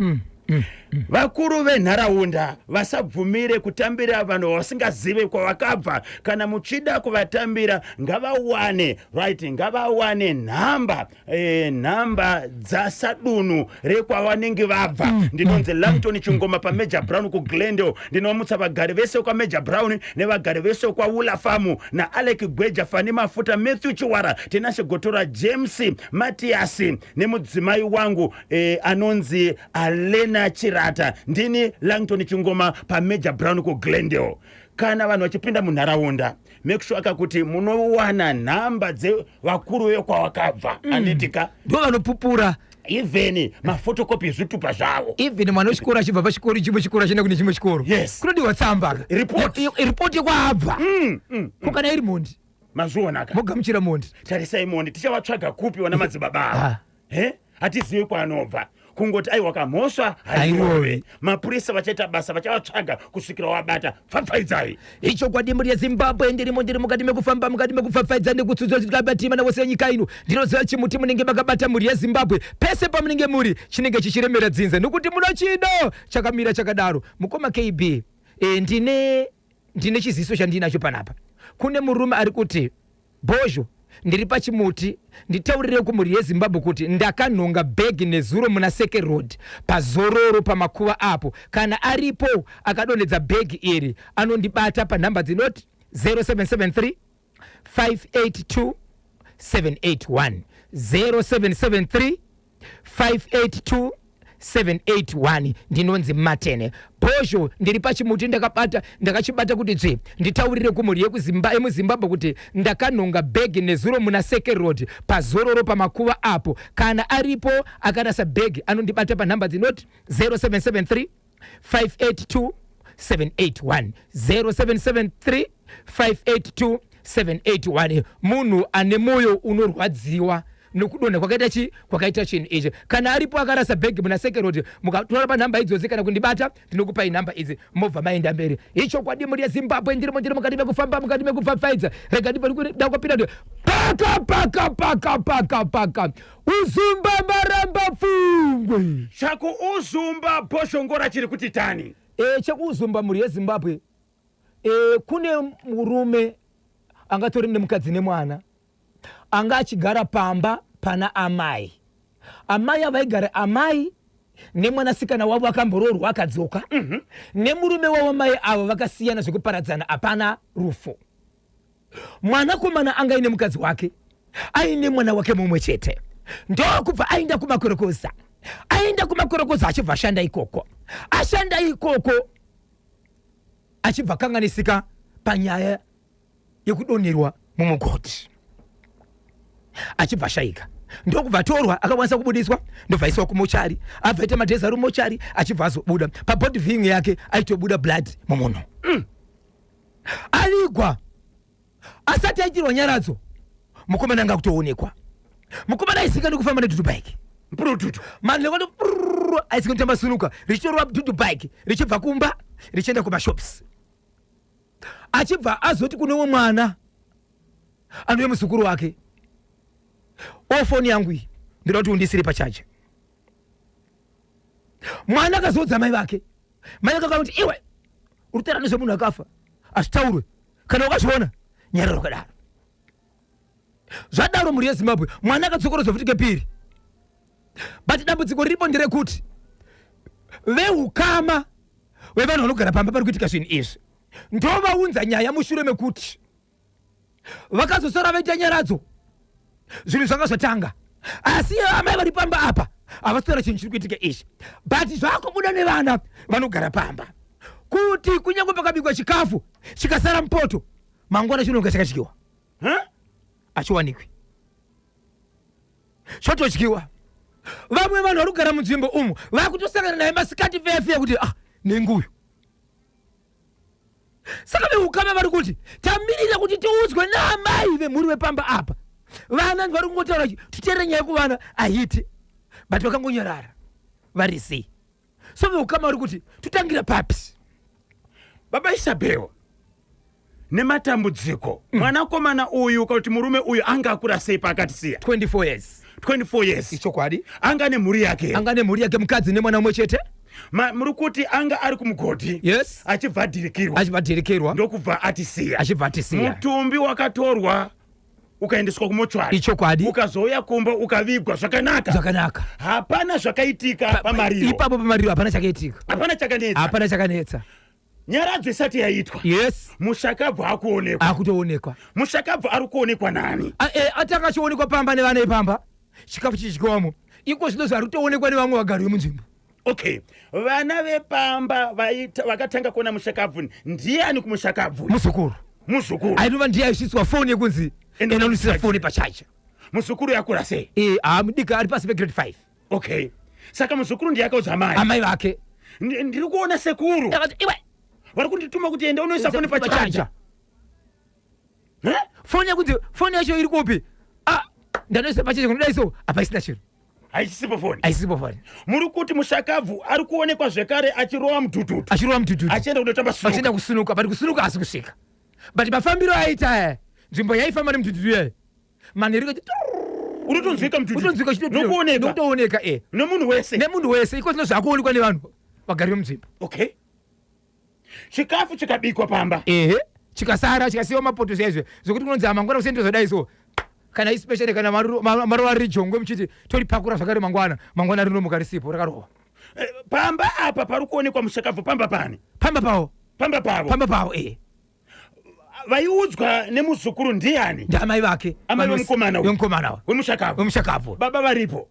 Vakuru venharaunda vasabvumire kutambira vanhu vasingazive kwavakabva. Kana muchida kuvatambira, ngavawane right, ngavawane nhamba dzasadunhu rekwavanenge vabva. Ndinonzi Langton Chingoma paMajor Brown kuGlendale. Ndinomutsa vagari vese kwaMajor Brown nevagari vese kwaWula Famu naAlec Gweja, Fani Mafuta, Matthew Chiwara, Tinashe Gotora, James Matias nemudzimai wangu anonzi Alena Chirata. Ndini Langton Chingoma paMajor Brown kuGlendale. Kana vanhu vachipinda munharaunda, make sure akakuti munowana nhamba dzevakuru vekwavakabva, anditika? Ndo vanopupura. Even maphotocopy ezvitupa zvavo. Even mwana wechikoro achibva pachikoro chimwe chikoro achienda kune chimwe chikoro, kunodiwa tsamba. Report. Report yekwaabva. Ko kana iri mhondi? Mazvionaka. Mogamuchira mhondi? Tarisai, mondi tichavatsvaga kupi vana madzibaba ava? He, hatizivi kwaanobva. Kungoti aiwa, kamhosva hairove. Hairove. Mapurisa vachaita basa, vachavatsvaga kusvikira wabata. Pfapfaidzai. Ichokwadi, mhuri yeZimbabwe, ndirimo, ndiri mukati mekufamba, mukati mekupfapfaidza nekutsudzwa mana wose yenyika ino. Ndinoziva chimuti munenge makabata, mhuri yeZimbabwe, pese pamunenge muri chinenge chichiremera dzinza, nokuti muno chino chakamira chakadaro. Mukoma KB, ndine chiziso chandinacho panapa. Kune murume ari kuti, "Bhozho, ndiri pachimuti, nditaurire kumhuri yeZimbabwe kuti ndakanhonga bhegi nezuro muna Seke Road pazororo pamakuva apo. Kana aripo akadonhedza bhegi iri, anondibata panhamba dzinoti 0773 582 781, 0773 582 781. Ndinonzi Matene. Bhozho, ndiri pachimuti, ndakabata, ndakachibata kuti dzvi. Nditaurire kumhuri yemuZimbabwe kuti ndakanhonga bhegi nezuro muna Seke Road pazororo pamakuva apo. Kana aripo akarasa bhegi, anondibata panhamba dzinoti 0773 582 781, 0773 582 781." Munhu ane mwoyo unorwadziwa nokudonha kwakaita chi kwakaita chinhu ichi. Kana aripo akarasa bhegi muna Seke Road, mukatora panhamba idzodzi kana kundibata, ndinokupai nhamba idzi, mobva maenda mberi. Ichokwadi, mhuri yeZimbabwe, ndirimo, ndiri mukati mekufamba, mukati mekupfapfaidza. Rega ndakapinda paka paka paka paka paka Uzumba Maramba Pfungwe. Chakuuzumba, Bhoshongora, chiri kuti tani? Chekuuzumba, mhuri yeZimbabwe, kune murume angatori nemukadzi nemwana, anga achigara pamba pana amai. Amai avaigara, amai nemwanasikana wavo akamboroorwa akadzoka nemurume wavo. Mai avo vakasiyana zvekuparadzana, hapana rufu. Mwanakomana anga aine mukadzi wake, aine mwana wake mumwe chete. Ndokubva aenda kumakorokoza. Aenda kumakorokoza, achibva ashanda ikoko. Ashanda ikoko, achibva kanganisika panyaya yekudonherwa mumugodhi, achibva ashayika. Ndokubva atorwa, akakwanisa kubudiswa, ndobva aiswa kumochari. Abva aita madays ari mumochari, achibva azobuda. Pabody viewing yake aitobuda blood mumunhu. Avigwa, asati aitirwa nyaradzo, mukomana anga kutoonekwa. Mukomana aisika nekufamba nedudu bike. Mpurututu. Manlekoti aisika kutamba sunuka, richitorwa dudu bike richibva kumba richienda kumashops. Achibva azoti kune umwe mwana anouye muzukuru wake, "O, foni yangu iyi, Ndoda kuti undisire pachaja. Mwana akazoudza mai vake, mai vake akamuti, iwe uri kutaura nezvemunhu akafa, hazvitaurwe, kana wakazviona nyarara wakadaro. Zvadaro, mhuri yeZimbabwe, mwana akadzokorodzwa futi kepiri, but dambudziko riripo nderekuti veukama vevanhu vanogara pamba pari kuitika zvinhu izvi ndovaunza nyaya mushure mekuti vakazosara vaita nyaradzo. Zvinhu zvanga zvatanga, asi amai vari pamba apa havasi chinhu chiri kuitika izvi, but zvakubuda nevana vanogara pamba kuti kunyange pakabikwa chikafu chikasara mupoto, mangwana chinonga chakadyiwa. Huh? Achiwanikwi, chotodyiwa. Vamwe vanhu vari kugara munzvimbo umu vakutosangana naye masikati feya kuti, ah, nenguyu. Saka veukama vari kuti tamirira kuti tiudzwe naamai vemhuri vepamba apa. Vana vari kungotaura, titeerere nyaya yekuvana ahiti, but vakangonyarara vari sei. So veukama vari kuti totangira papi? Baba Isabel, nematambudziko, mwanakomana uyu kana kuti murume uyu anga akura sei paakatisiya? 24 years. 24 years. Ichokwadi. Anga nemhuri yake? Anga nemhuri yake, mukadzi nemwana umwe chete. Muri kuti anga ari kumugodhi? Yes. Achibva adhirikirwa? Achibva adhirikirwa. Ndokubva atisiya? Achibva atisiya. Mutumbi wakatorwa ukaendeswa kumochwari? Ichokwadi. Ukazouya kumba, ukavigwa zvakanaka? Zvakanaka. Hapana zvakaitika pamariro? Ipapo pamariro hapana chakaitika. Hapana chakanetsa? Hapana chakanetsa. Nyaradzo isati yaitwa? Yes. Mushakabvu akuonekwa? Akutoonekwa. Mushakabvu ari kuonekwa nani? Atanga achionekwa pamba nevana ipamba, chikafu chichidyiwamo. Iko zvino zvari kutoonekwa nevamwe vagari vemunzvimbo. Okay, vana vepamba vakatanga kuona mushakabvu ndiani kumushakabvu? Muzukuru. Muzukuru. Ainova ndiye aisvitswa foni yekunzi Enda. Enda foni pachacha. Muzukuru yakura sei? Mudiki, ari pasi pegrade 5. Okay, saka muzukuru ndiye akaudza amai? Amai vake. Ndiri kuona sekuru. Akati, iwe, vari kundituma kuti enda unoisa foni pachaja. Eh? Foni yekunzi foni yacho iri kupi? Ah, ndanoisa pachaja, kunodai so apa isina chiro. Haisipo foni? Haisipo foni. Muri kuti mushakabvu ari kuonekwa zvekare achirova mudhudhudhu? Achirova mudhudhudhu. Achienda kundotamba achienda sunuka? Kusunuka, but kusunuka hasi kusvika, but mafambiro aita aya, nzvimbo yaifamba nemudhudhudhu yayo manheru Unotonzwika mudhudhudhu? Utonzwika. Nokuoneka? Nokutooneka e. Nemunhu wese? Nemunhu wese. Iko zvino zvakuonekwa nevanhu vagari vemunzvimbo. Okay, chikafu chikabikwa pamba? Ehe, chikasara, chikasiyiwa mapoto zvaizvo zvokuti kunonzi amangwana kuseni tozodai so, kana especially kana maruva riri jongwe, muchiti toripakura zvakare mangwana, mangwana rinomuka risipo, rakarohwa. Pamba apa pari kuonekwa mushakabvu pamba pani? Pamba pavo. Pamba pavo? Pamba pavo e. Vaiudzwa nemuzukuru ndiani? Ndiamai vake. Amai vemukomana uyu? Vemukomana uyu. Wemushakabvu? Wemushakabvu. Baba varipo?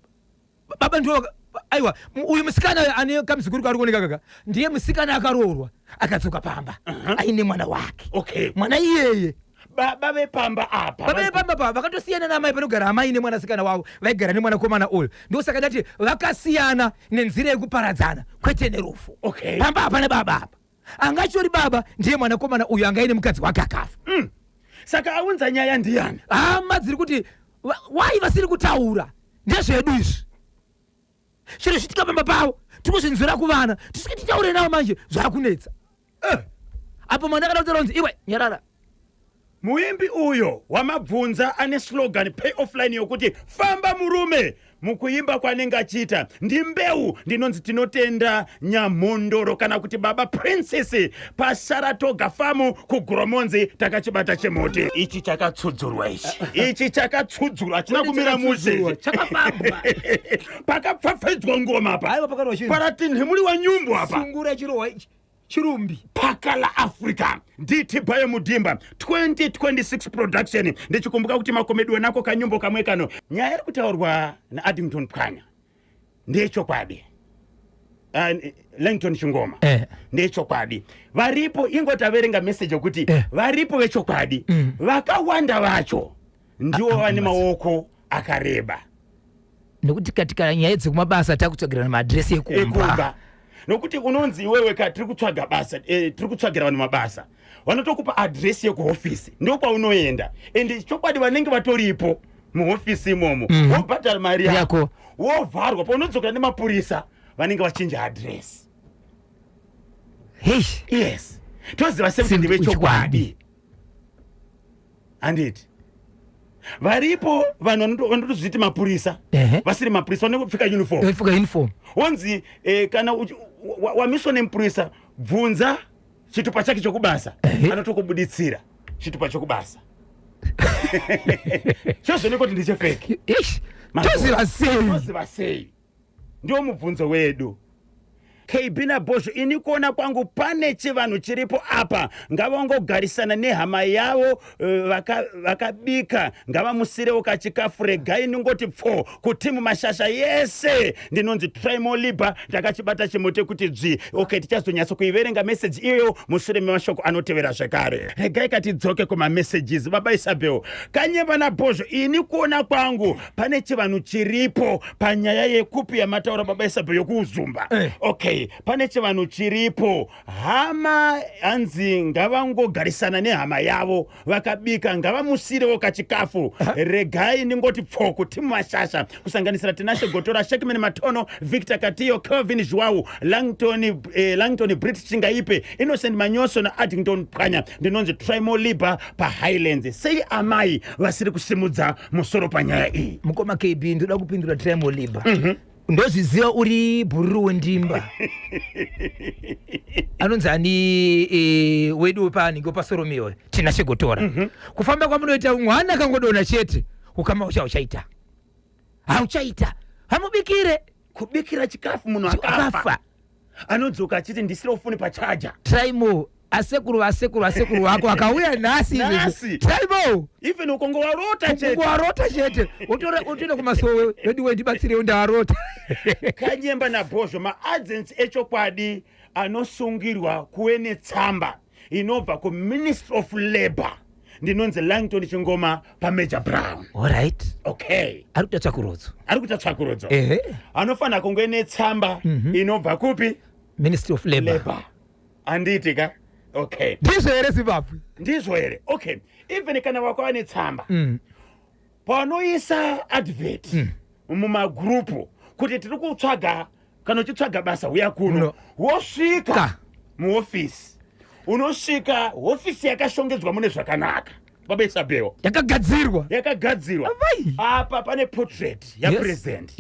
Baba ndo, aiwa, uyu musikana ane kamuzukuru kaari kuoneka kaka ndiye musikana akaroorwa akadzoka pamba aine mwana wake. Mwana iyeye. Baba vepamba apa? Baba vepamba pa vakatosiyana naamai panogara amai nemwanasikana wavo, vaigara nemwanakomana uyu. Ndosaka ndati vakasiyana nenzira yekuparadzana, kwete nerufu. Pamba hapana baba apa. Angachori baba ndiye mwanakomana uyu anga aine mukadzi wake akafa. Saka aunza nyaya ndiani? Hama dziri kuti wai vasiri kutaura ndezvedu izvi. Chiro chitika pamba pavo tikuzvinzwira kuvana, tisvike titaure navo manje zvakunetsa. Apo mwana akada kutaura kunzi, iwe, nyarara. Muimbi uyo wamabvunza ane slogan pay offline yokuti famba murume mukuimba kwaanenge achiita ndimbeu. Ndinonzi Tinotenda Nyamhondoro kana kuti Baba Princess paSaratoga Famu kuGoromonzi. Takachibata chemuti ichi, chakatsudzurwa ichi, ichi chakatsudzurwa, hachina kumira mushe. Chakafambwa. Pakapfapfaidzwa ngoma pa. Aiwa, pakarwa chinhu. Paratinhimuri wanyumbu apa. Sungura chirohwa ichi, chirumbi. Pakala Africa, DT Bayo Mudhimba 2026 production. Ndichikumbuka kuti makomediwe nako kanyumbo kamwe kano. Nyaya iri kutaurwa naAddington Pwanya ndeyechokwadi. Langton Chingoma. Ndeyechokwadi, varipo. Ingotaverenga meseji yekuti varipo vechokwadi. Vakawanda vacho ndivo vane maoko akareba. Nekuti katika nyaya dzekumabasa takutsvagirana maadhiresi ekumba. Ekumba, nokuti unonzi iwewe ka tiri kutsvaga basa, tiri kutsvagira vanhu mabasa, vanotokupa adhiresi yekuhofisi, ndokwaunoenda, ende chokwadi vanenge vatoripo muhofisi imomo. Wobhadhara mari yako. Yako. Wovharwa. Paunodzoka nemapurisa vanenge vachinja adhiresi. Hei. Yes, toziva sekuti Sekuti ndevechokwadi. uchokwadi. Handiti? Varipo vanhu vanotozviti mapurisa, vasiri mapurisa, vanopfeka uniform. Vapfeka uniform. Wonzi kana wamiswa nemupurisa, bvunza chitupa chake chokubasa. Anotokubuditsira chitupa chokubasa, chozoonekwa kuti ndechefake. Eish, toziva sei? Toziva sei? Ndiwo mubvunzo wedu. KB naBhozho, ini kuona kwangu pane chivanhu chiripo apa. Ngavangogarisana nehama yavo, vakabika, ngavamusirewo kachikafu. Regai ningoti pfo kutimu mashasha yese. Ndinonzi Trimoliba, ndakachibata chimuti kuti dzvi. Okay, tichazonyatsa kuiverenga meseji iyoyo mushure memashoko anotevera zvekare. Regai katidzoke kumamessages. Baba Isabel, Kanyemba naBhozho, ini kuona kwangu pane chivanhu chiripo panyaya yekupi yamataura, Baba Isabel, yokuuzumba. Okay, pane chivanhu chiripo. Hama, hanzi ngavangogarisana nehama yavo, vakabika ngavamusirewo kachikafu. Regai ndingoti pfo kutimu mashasha, kusanganisira Tinashe Gotora, Shekman Matono, Victor Katiyo, Kelvin Zhuau, Langton Brit Chingaipe, Innocent Manyoso naAddington Pwanya. Ndinonzi Trimoliba paHighlands. Sei amai vasiri kusimudza musoro panyaya iyi? Mukoma KB, ndoda kupindura Trimoliba. Ndozviziva uri bhururu wendimba, anonzi ani, wedu wepanhingi wepasoromiyo, Tina Shegotora. Kufamba kwamunoita, mwana akangodonha chete, ukama ucha uchaita hauchaita, hamubikire. Kubikira chikafu munhu akafa. Akafa. Anodzoka achiti ndisire ufuni pachaja. Trimo, asekuru vasekuru vasekuru vako akauya nhasi. Nhasi. Izvezvi, Trimo, Even ukongo warota chete. Warota chete, wotoenda kumasowe, wedu wendibatsirewo, ndawarota. Kanyemba naBhozho, maagents echokwadi anosungirwa kuve netsamba inobva kuMinistry of Labour. Ndinonzi Langton Chingoma paMajor Brown. Alright. Okay. Ari kuita tsvakurudzo. Ari kuita tsvakurudzo. Anofanira kunge netsamba inobva kupi? Ministry of Labour. Labour, handiti ka? Okay. Ndizvo here, Zimbabwe? Ndizvo here? Okay, even kana wakava netsamba, panoisa advert mumagurupu kuti tiri kutsvaga, kana uchitsvaga basa uya kuno. Kuno. Wosvika Ka. muofisi, unosvika hofisi yakashongedzwa mune zvakanaka, Baba Isabel. Yakagadzirwa. Yakagadzirwa. Avai. Apa pane portrait yapresident.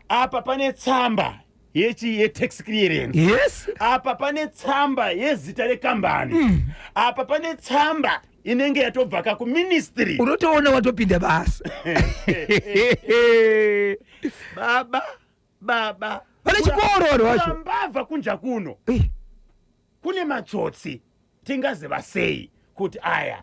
Apa pane tsamba yechi yetax clearance. Apa pane tsamba yezita rekambani. Apa pane tsamba inenge yatobva ka kuministry. Unotoona watopinda basa. Baba, baba. Pane chikoro vanhu vacho. Mbavha kunja kuno. Kune matsotsi. Tingaziva sei kuti aya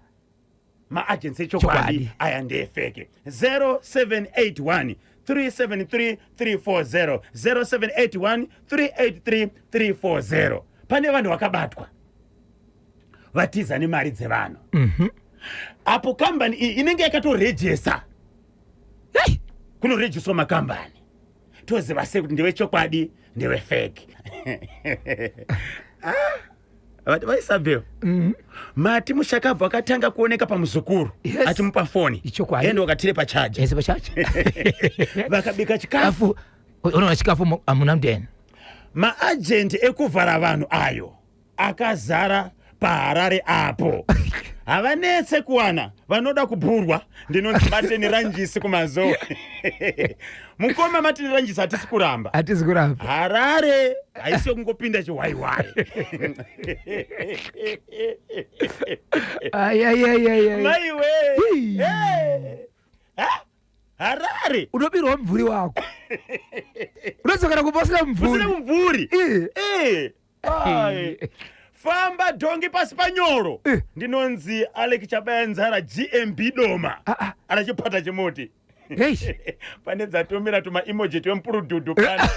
maagents echokwadi, Chokwadi. aya ndefake? 0781 373 340, 0781 383 340. Pane vanhu vakabatwa vatiza nemari dzevanhu apo kambani iyi inenge yakatorejesa. Hey! Kunorejiswa makambani. Toziva sei kuti ndewechokwadi, ndewefake? Vati vaIsabel, mati mushakabvu akatanga kuoneka pamuzukuru achimupa foni. Ichokwadi. Ende wakatire pachaja. Ese pachacha. Vakabika chikafu. Chikafu, unoona chikafu hamuna mudeni. Maajenti ekuvhara vanhu ayo akazara paHarare apo, havanetse kuwana vanoda kubhurwa. Ndinonzi Mateni Ranjisi kumazoe. Mukoma Mateni Ranjisi, hatisi kuramba. Hatisi kuramba. Harare haisi yekungopinda chihwaiwai. Ayayayayay. Maiwe. Hii. Hey. Ha? Harare. Unobirwa mumvuri wako, unodzokera kumba usina mumvuri. Usina mumvuri. Eh. Eh. Ai. Famba dhongi pasi panyoro. Ndinonzi Alec Chabayanzara, GMB Doma. Ah, ah. Arachipata chimuti. Hey. Pane dzatumira tumaemoji twemupurududu pano.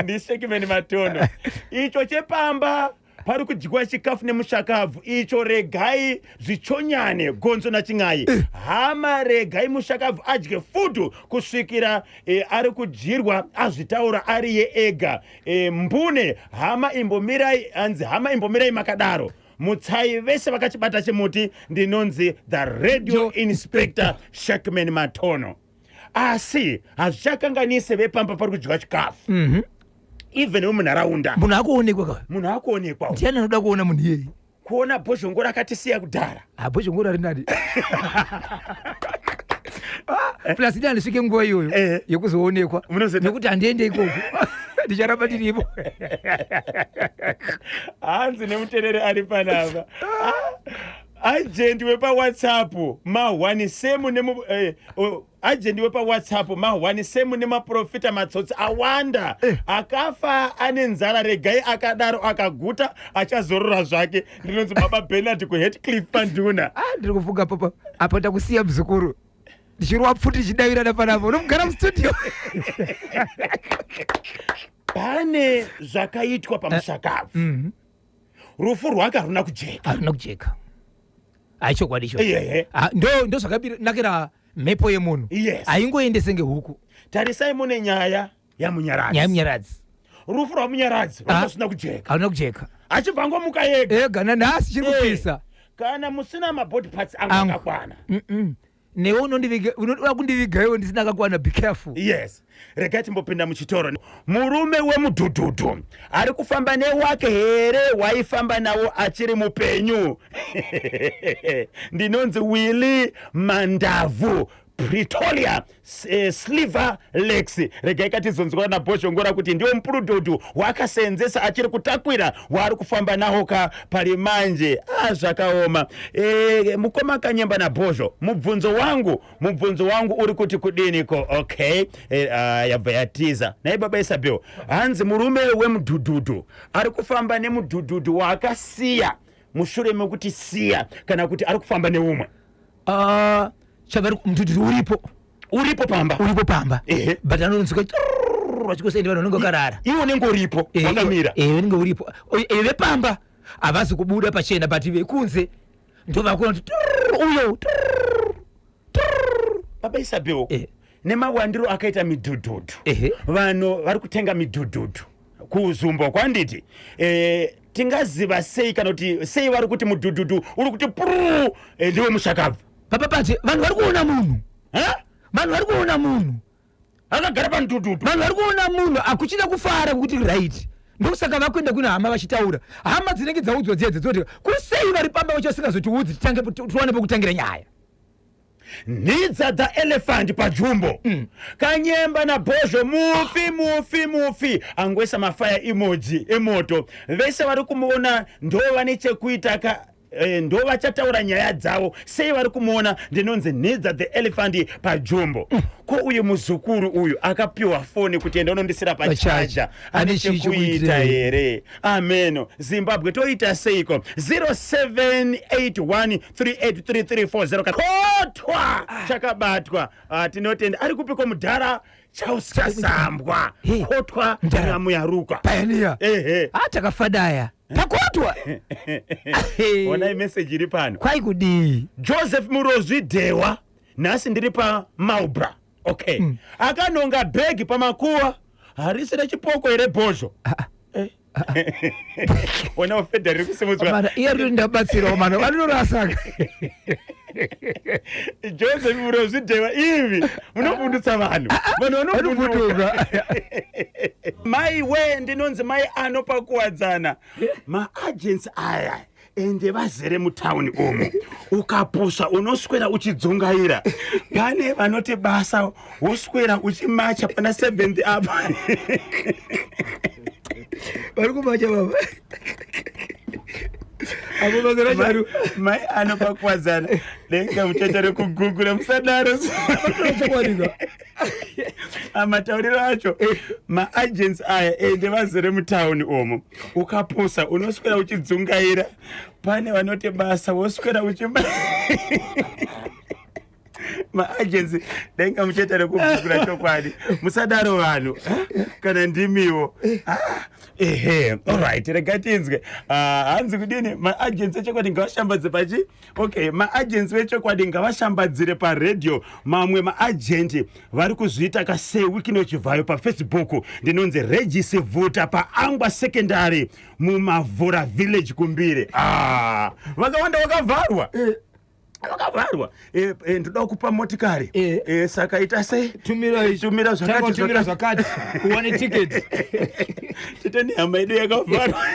Ndishekimeni Matono. Icho chepamba pari kudyiwa chikafu nemushakabvu icho, regai zvichonyane gonzo nachin'ai. Hama, regai mushakabvu adye fudu kusvikira ari kudyirwa azvitaura ari ye ega. Mbune hama imbomirai, hanzi hama imbomirai makadaro, mutsai vese vakachibata chimuti. Ndinonzi the Radio Inspector Shakman Matono. Asi hazvichakanganise vepamba pari kudyiwa chikafu, even vemunharaunda. Munhu akuonekwa ka. Munhu akuonekwa. Ndiani anoda kuona munhu iyeye? Kuona Bhozhongora akatisiya kudhara. Bhozhongora rinani. Plus ini handisvike nguva iyoyo yekuzoonekwa. Munozoita- Nekuti handiende ikoko, ndicharamba ndiripo. Hanzi nemuterere ari panapa, agent wepaWhatsApp ma1 semu nemu agent wepaWhatsApp ma1 semu nemaprofita matsotsi awanda. Akafa ane nzara, regai akadaro, akaguta achazorora zvake. Ndinonzi Baba Bernard kuHatcliffe panduna. Ah, ndiri kufunga papa apa ndakusiya muzukuru ndichirwa pfuti ndichidavirana panapa, unomugara mustudio. Pane zvakaitwa pamushakabvu, rufu rwake haruna kujeka. Haruna kujeka, haichokwadi icho. Eyehe. Ah, ndo zvakanakira mhepo yemunhu. Haingoende senge huku. Tarisai, mune nyaya yaMunyaradzi. Nyaya Munyaradzi. Rufu rwaMunyaradzi rwanga rusina kujeka. Haruna kujeka. Achibva ngomuka yega. Ega, nanhasi chiri kupisa. Kana musina mabody parts angu Angu. akakwana. Newe unoda kundiviga iwe ndisina akakwana, be careful. Yes, regai timbopinda muchitoro. Murume wemudhudhudhu ari kufamba newake here waifamba nawo achiri mupenyu? Ndinonzi Willy Mandavhu, Pretoria, Sliver Lex. Regai katizonzwa naBhozhongora kuti ndiwo mupurudhudhu waakasenzesa achiri kutakwira waari kufamba nawo ka pari manje. Ah, zvakaoma. Mukoma Kanyemba naBhozho, mubvunzo wangu uri kuti kudiniko? Okay, yabva yatiza. Nai Baba Isabel, hanzi murume wemudhudhudhu ari kufamba nemudhudhudhu waakasiya mushure mekuti siya, kana kuti ari kufamba neumwe? Ah, chavari mudhudhudhu uripo. Uripo pamba. Uripo pamba. But anonzwika vachikosendi, vanhu vanenge vakarara. Iwo unenge uripo wakamira. Unenge uripo. Vepamba havazi kubuda pachena, but vekunze ndo vakuona kuti trrr, uyo trrr. Baba Isabel, nemawandiro akaita midhudhudhu, vanhu vari kutenga midhudhudhu kuzumbo kwanditi, tingaziva sei kana kuti sei vari kuti mudhudhudhu uri kuti puruu ndiwe mushakabvu? Papa pati vanhu vari kuona munhu. Ha? Vanhu vari kuona munhu. Akagara pamudhudhudhu. Vanhu vari kuona munhu akuchida kufara kuti right, ndokusaka vakuenda kuna hama vachitaura. Hama dzinenge dzaudzwa dzedze dzoti kusei vari pamba vacho vasingazotiudzi, titange tiwane pekutangira nyaya. Nhidza the Elephant pajumbo. Kanyemba naBhozho, mufi, mufi, mufi angoisa mafire emoji emoto. Vese vari kumuona ndo vane chekuita ka, ndo vachataura nyaya dzavo. Sei vari kumuona? Ndinonzi Nhidza the Elephant pajumbo. Ko uyu muzukuru uyu akapiwa foni kuti enda unondisira pachaja, Pachaja. ane Ane chii chekuita chekuita? here? Ameno, Zimbabwe toita seiko? 0781383340. Kotwa chakabatwa. Ah, tinotenda. Ari kupiko mudhara Charles Chasambwa? Hey, Kotwa mudhara. Nyamuyaruka. Pioneer. Ehe. Ah, takafadaya pakotwa. Onai meseji iri pano. Kwai kudii? Joseph Murozvi Dhewa, nhasi ndiri pamaubra. Okay, akanonga bhegi pamakuva, harisi rechipoko here, Bhozho? Ona ufedha riri kusimudzwa. Mana iye riri ndabatsirawo mana vanonorasaka. Joseph Murozvi Dhewa, ivi munobvundutsa vanhu, vanhu vanobvunduka. Vanobvunduka. Mai we, ndinonzi mai ano pakuwadzana. Maagents aya ende vazere mutauni umu, ukapusa unoswera uchidzungaira. Pane vanoti basa, woswera uchimacha pana 7th apa. Vari kumacha baba apo basa racharu. Mai ano pakuwadzana, denga muchacha rekugugula, musadaro. Chokwadika. Matauriro acho, maagents aya ende vazere mutauni umu, ukapusa unoswera uchidzungaira. Pane vanoti basa, woswera uchima maagents. Denga muchaita rekugugula chokwadi, musadaro vanhu. Kana ndimiwo. Ah, ehe, alright, rega tinzwe. Ah, hanzi kudini? Maagents echokwadi ngavashambadze pachi. Okay, maagents vechokwadi ngavashambadzire paredhiyo. Mamwe maagenti vari kuzviita kasewikinochivhayo paFacebook. Ndinonzi Regis Vuta paAngwa Secondary muMavhura Village kumbire. Ah, vakawanda vakavharwa, vakavharwa. Ndoda kupa motikari. Saka ita sei? Tumira ichi. Tumira zvakati. Tanga tumira zvakati uwane tiketi. Tite nehama yedu yakavharwa.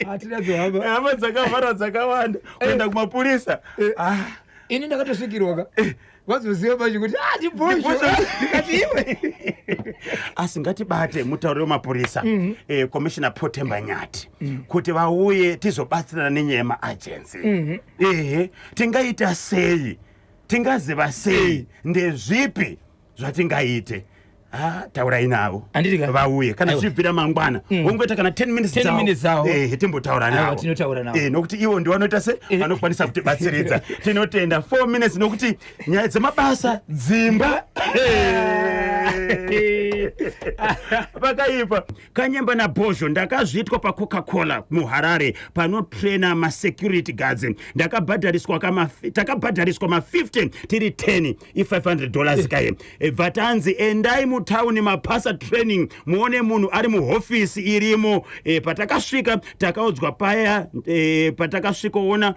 Hatina dzohamba. Hama dzakavharwa dzakawanda, kuenda kumapurisa. Ah, Ini ndakatosvikirwa ka. Wazoziva manje kuti ah, ndibhozho, ndikati iwe. Asi ngatibate mutauri wemapurisa, Commissioner Potemba Nyati, kuti vauye tizobatsirana nenyaya yemaagency. Ehe, tingaita sei, tingaziva sei, ndezvipi zvatingaite? Ah, taurai navo. Handiti ka? Vauye kana Aiwa. zvichibvira mangwana, wongoita kana 10 minutes. 10 minutes dzavo. Ehe, timbotaura Aiwa, navo. tinotaura navo. Eh, nokuti ivo ndivo vanoita se vanokwanisa kutibatsiridza. Tinotenda. 4 minutes, nokuti nyaya dzemabasa, dzimba, vakaipa. Kanyemba naBhozho, ndakazviitwa paCoca-Cola muHarare panotraina masecurity guards. Ndakabhadhariswa takabhadhariswa ma50 tiri 10, i$500 kaye. Bva tanzi endai mutauni mapasa training muone munhu ari muhofisi irimo. Patakasvika takaudzwa paya, patakasvikoona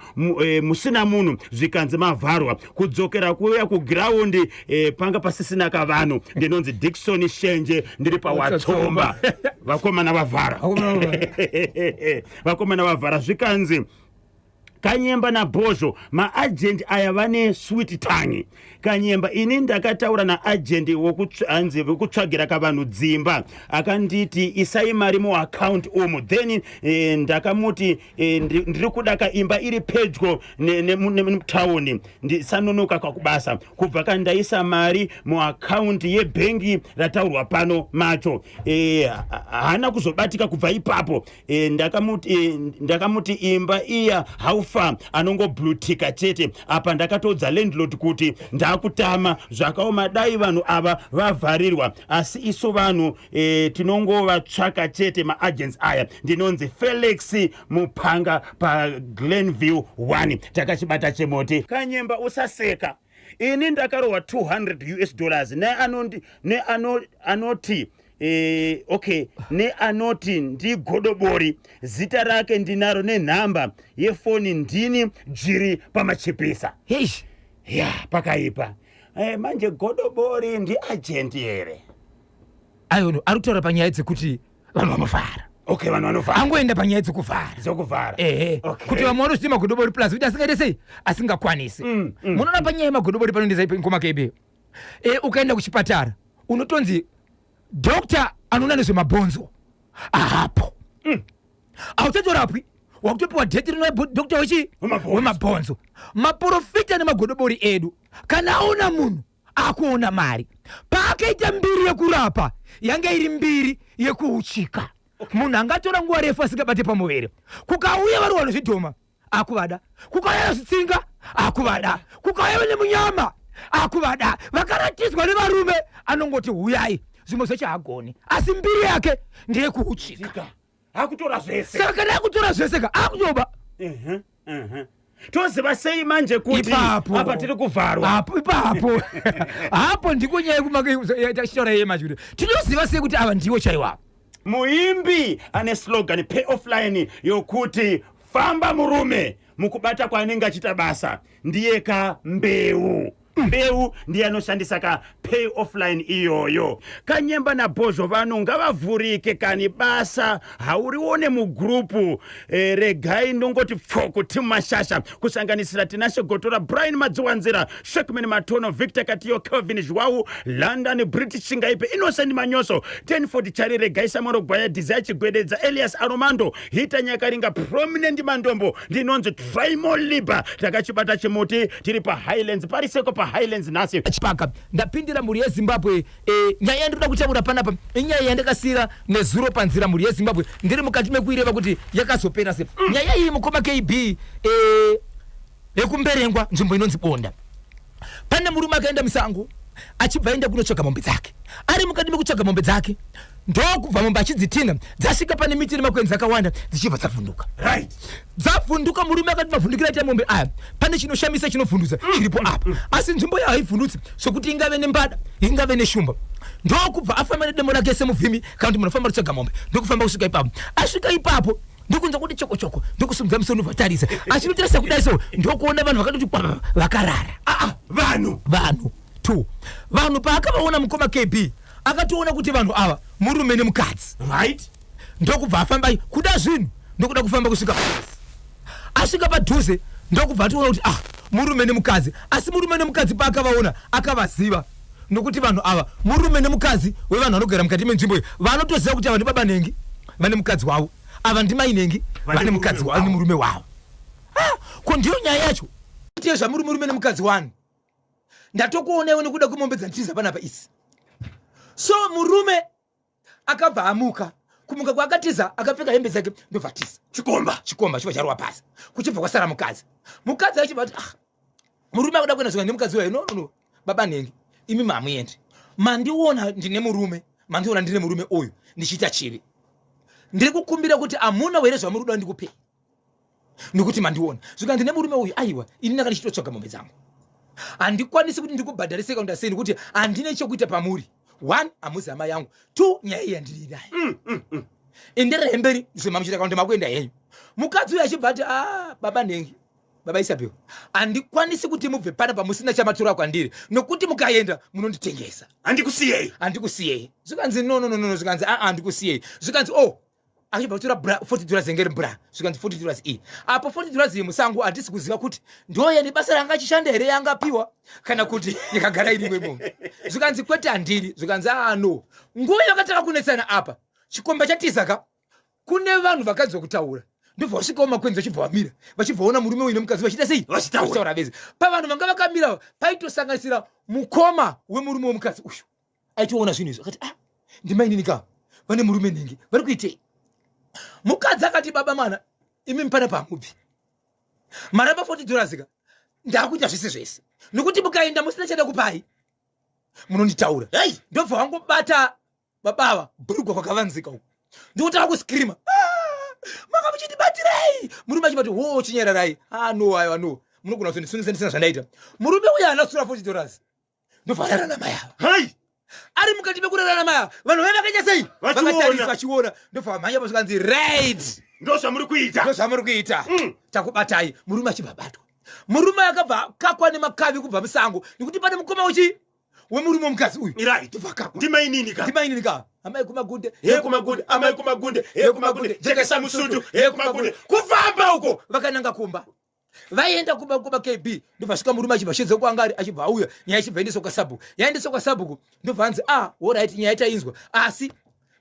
musina munhu, zvikanzi mavharwa. Kudzokera kuuya kugiraundi, panga pasisina kavanhu. Ndinonzi Dikson Shenje, ndiri paWatsomba. Vakomana vavhara. Vakomana vavhara. Vakomana vavhara. Zvikanzi, Kanyemba naBhozho, maagent aya vane sweet tongue. Kanyemba, ini ndakataura naagent hanzi wekutsvagira kavanhu dzimba, akanditi isai mari muaccount umu. Then ndakamuti ndiri kuda kaimba iri pedyo nemutauni, ndisanonoka kakubasa. Kubva kandaisa mari muakaundi yebhengi rataurwa pano macho, haana kuzobatika kubva ipapo. Ndakamuti imba iya haufa, anongoblutika chete. Apa ndakatoudza landlord kuti ndakutama. Zvakaoma, dai vanhu ava vavharirwa, asi isu vanhu tinongovatsvaka chete maagents aya. Ndinonzi Felix Mupanga paGlenview 1. Takachibata chemoti. Kanyemba, usaseka, ini ndakarohwa 200 US dollars neanoti neano, anoti okay, neanoti ndigodobori. Zita rake ndinaro nenhamba yefoni, ndini Jiri paMachipisa. Hei. Ya, pakaipa. Manje godobori ndiagent here? Ayono ari kutaura panyaya dzekuti vanhu vanovhara. Okay, vanhu vanovhara. Angoenda panyaya dzekuvhara. Dzokuvhara. Ehe. Kuti vamwe vanozviti magodobori plus kuti asingaite sei, asingakwanisi. Munoona panyaya yemagodobori panoendesa ngoma KB, ukaenda kuchipatara unotonzi doctor anoona nezvemabhonzo ahapo, hauchatorapwi, wakutopiwa date rino doctor wechi Wemabhonzo. Wemabhonzo. Maprofita nemagodobori edu, kana aona munhu akuona mari, paakaita mbiri yekurapa yanga iri mbiri yekuuchika. Munhu angatora nguva refu asingabate pamuviri, kukauya vari vanozvidhoma akuvada, kukauya zvitsinga akuvada, kukauya vane munyama akuvada, vakaratidzwa nevarume anongoti huyai. Zvimwe zvacho haagoni, asi mbiri yake ndeyekuuchika. Chika. Akutora zvese. Saka kana akutora zvese ka, akutoba. Toziva sei manje kuti Ipapo. apa tiri kuvharwa? Apo ipapo hapo ndiko nyaya yekumachitaura iye manje kuti tinoziva sei kuti ava ndiwo chaiwo ava? Muimbi ane slogan pay offline yokuti famba murume mukubata kwaanenge achiita basa, ndiye ka Mbeu. Mbeu ndiye anoshandisa ka pay offline iyoyo. Kanyemba naBhozho, vanhu ngavavhurike kani, basa haurione mugurupu. Regai ndongoti pfoko timu mashasha, kusanganisira Tinashe Gotora, Brian Madziwanzira, Shekman Matono, Victor Katiyo, Kelvin Zhwau, London British Chingaipe, Innocent Manyoso, 1040 Chari, Regai Samoro Gwaya, Desire Chigwededza, Elias Aromando, Hita Nyakaringa, Prominent Mandombo. Ndinonzi Trimo Liba. Takachibata chimuti, tiri paHighlands, pariseko paHighlands nhasi. Chipaka ndapindira mhuri yeZimbabwe. Nyaya yandinoda kutaura panapa inyaya yandakasiyira nezuro panzira, mhuri yeZimbabwe, ndiri mukati mekuireva kuti yakazopera se nyaya iyi, mukoma KB. Yekumberengwa, nzvimbo inonzi Bonda, pane murume akaenda musango, achibva aenda kunotsvaga mombe dzake. Ari mukati mekutsvaga mombe dzake, ndokubva mombe achidzitinha, dzasvika pane miti nemakwenzi akawanda, dzichibva dzavhunduka. Dzavhunduka, murume akati mavhundukiro aita mombe aya, pane chinoshamisa chinovhundutsa chiripo apa, asi nzvimbo yayo haivhundutsi sokuti ingave nembada, ingave neshumba. Ndokubva afamba nedemo rake semuvhimi, kana kuti munhu afamba kutsvaga mombe, ndokufamba kusvika ipapo. Asvika ipapo, ndokunzwa kuti choko choko, ndokusumudza musoro, ndobva tarisa. Achinotarisa kudai so, ndokuona vanhu vakatoti kwama vakarara. Ah, vanhu? Vanhu two. Vanhu paakavaona, mukoma KB, akatoona kuti vanhu ava murume nemukadzi. Ndokubva afamba kuda zvinhu, ndokuda kufamba kusvika asvika padhuze, ndokubva atoona kuti ah, Murume nemukadzi. Asi murume nemukadzi paakavaona akavaziva nokuti vanhu ava murume nemukadzi wevanhu vanogara mukati menzvimbo iyi vanotoziva kuti ava ndibaba nhengi vane mukadzi wavo, ava ndimai nhengi vane mukadzi wavo nemurume wavo. Ah, ko ndiyo nyaya yacho. Tiye zvamuri murume nemukadzi wani ndatokuona iwe nekuda kwemombe dzanditiza panapa idzi. So murume akabva amuka kumuka kwaakatiza akapfeka hembe dzake ndobva atiza chikomba chikomba chibva charova pasi kuchibva kwasara mukadzi mukadzi achibva ati ah murume akuda kuenda zvika nemukadzi wayo no no no baba nhengi imi mamuendi mandiona ndine murume mandiona ndine murume uyu ndichiita chivi ndiri kukumbira kuti amuna here zvamuri kuda ndikupei nekuti mandiona zvikanzi nemurume uyu aiwa ini ndanga ndichitotsvaga mombe dzangu handikwanisi kuti ndikubhadharise kana ndasei nekuti handine chekuita pamuri one hamuzi hama yangu two nyaya iyi yandiri nayo mm, mm, mm. endererai mberi zvemamuchita kana kuti makuenda henyu mukadzi uyu achibva ati ah, baba nhengi baba isabel handikwanisi kuti mubve pana pamusina chamatora kwandiri nokuti mukaenda munonditengesa handikusiyei handikusiyei zvikanzi no no no no zvikanzi aa handikusiyei zvikanzi oh achibva kutora bra 40 dollars yenge iri bra zvikanzi 40 dollars iyi apo 40 dollars iyi musango handisi kuziva kuti ndoyene basa ranga achishanda here yanga apiwa kana kuti yakagara irimwe imomo zvikanzi kwete handiri zvikanzi aa no nguva yakatanga kunetsana apa chikomba chatiza ka kune vanhu vakanzwa kutaura ndobva vasvikawo makwenzi vachibva vamira vachibva vaona murume uyu nemukadzi vachiita sei vachitaura vese pavanhu vanga vakamira paitosanganisira mukoma wemurume wemukadzi uyu aitoona zvinhu izvi akati ah ndimainini ka vane murume nhingi vari kuitei mukadzi akati baba mwana imi mupana pamubvi maramba 40 dollars ka ndakuita zvese zvese nokuti mukaenda musina chada kupai munonditaura hey ndobva wangobata babava bhurugwa kwakavanzika uku ndikutanga kuscreama ah, manga muchitibatirei murume achibati wo chinyararai ah no aiwa no munogona kuzondisungisa ndisina zvandaita murume uya haana kusura 40 dollars ndobva arara namai ava hai ari mukati mekurara namai ava vanhu vaiva vakaita sei vakatarisa vachiona ndobva vamhanya pasvikanzi right ndozvamuri kuita ndozvamuri kuita mm. takubatai murume achibva abatwa murume akabva kakwa nemakavi kubva musango nekuti pane mukoma wechi wemurume wemukadzi uyu ndimainini ka ndimainini ka amai kumagunde he kumagunde amai kumagunde he kumagunde jekesa musutu he kumagunde kufamba uko vakananga kumba vaienda kumba kumba kb ndobva svika murume achibva shedza kwanga ari achibva auya nyaya ichibva endeswa kwasabhuku yaendeswa kwasabhuku ndobva anzi ah orit nyaya tainzwa asi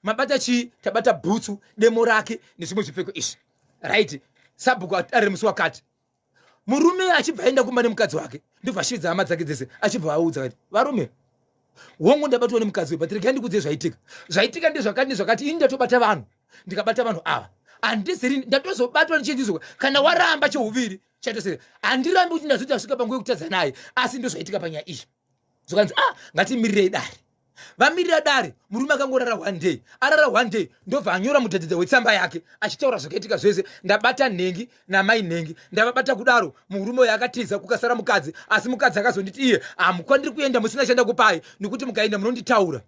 mabata chii tabata bhutsu demo rake nezvimwe zvipfeko izvi right sabhuku ari musi wakati murume achibva aenda kumba nemukadzi wake ndobva ashedza hama dzake dzese achibva audza kati varume hongu ndabatwa nemukadzi uyu but regai ndikuudze zvaitika zvaitika ndezvakati nezvakati ini ndatobata vanhu ndikabata vanhu ava handiziri ndatozobatwa nechinzizwa kana waramba cheuviri chaitosei handirambi kuti ndazoti asvika panguva yekutadza naye asi ndozvaitika panyaya iyi zvikanzi ah ngatimirirei dare vamirira dare murume akangorara one day arara one day ndobva anyora mudhadhidha wetsamba yake achitaura zvakaitika zvese ndabata nhengi namai nhengi ndavabata kudaro murume uyo akatiza kukasara mukadzi asi mukadzi akazonditi iye hamukwandiri kuenda musina chandakupai nekuti mukaenda munonditaura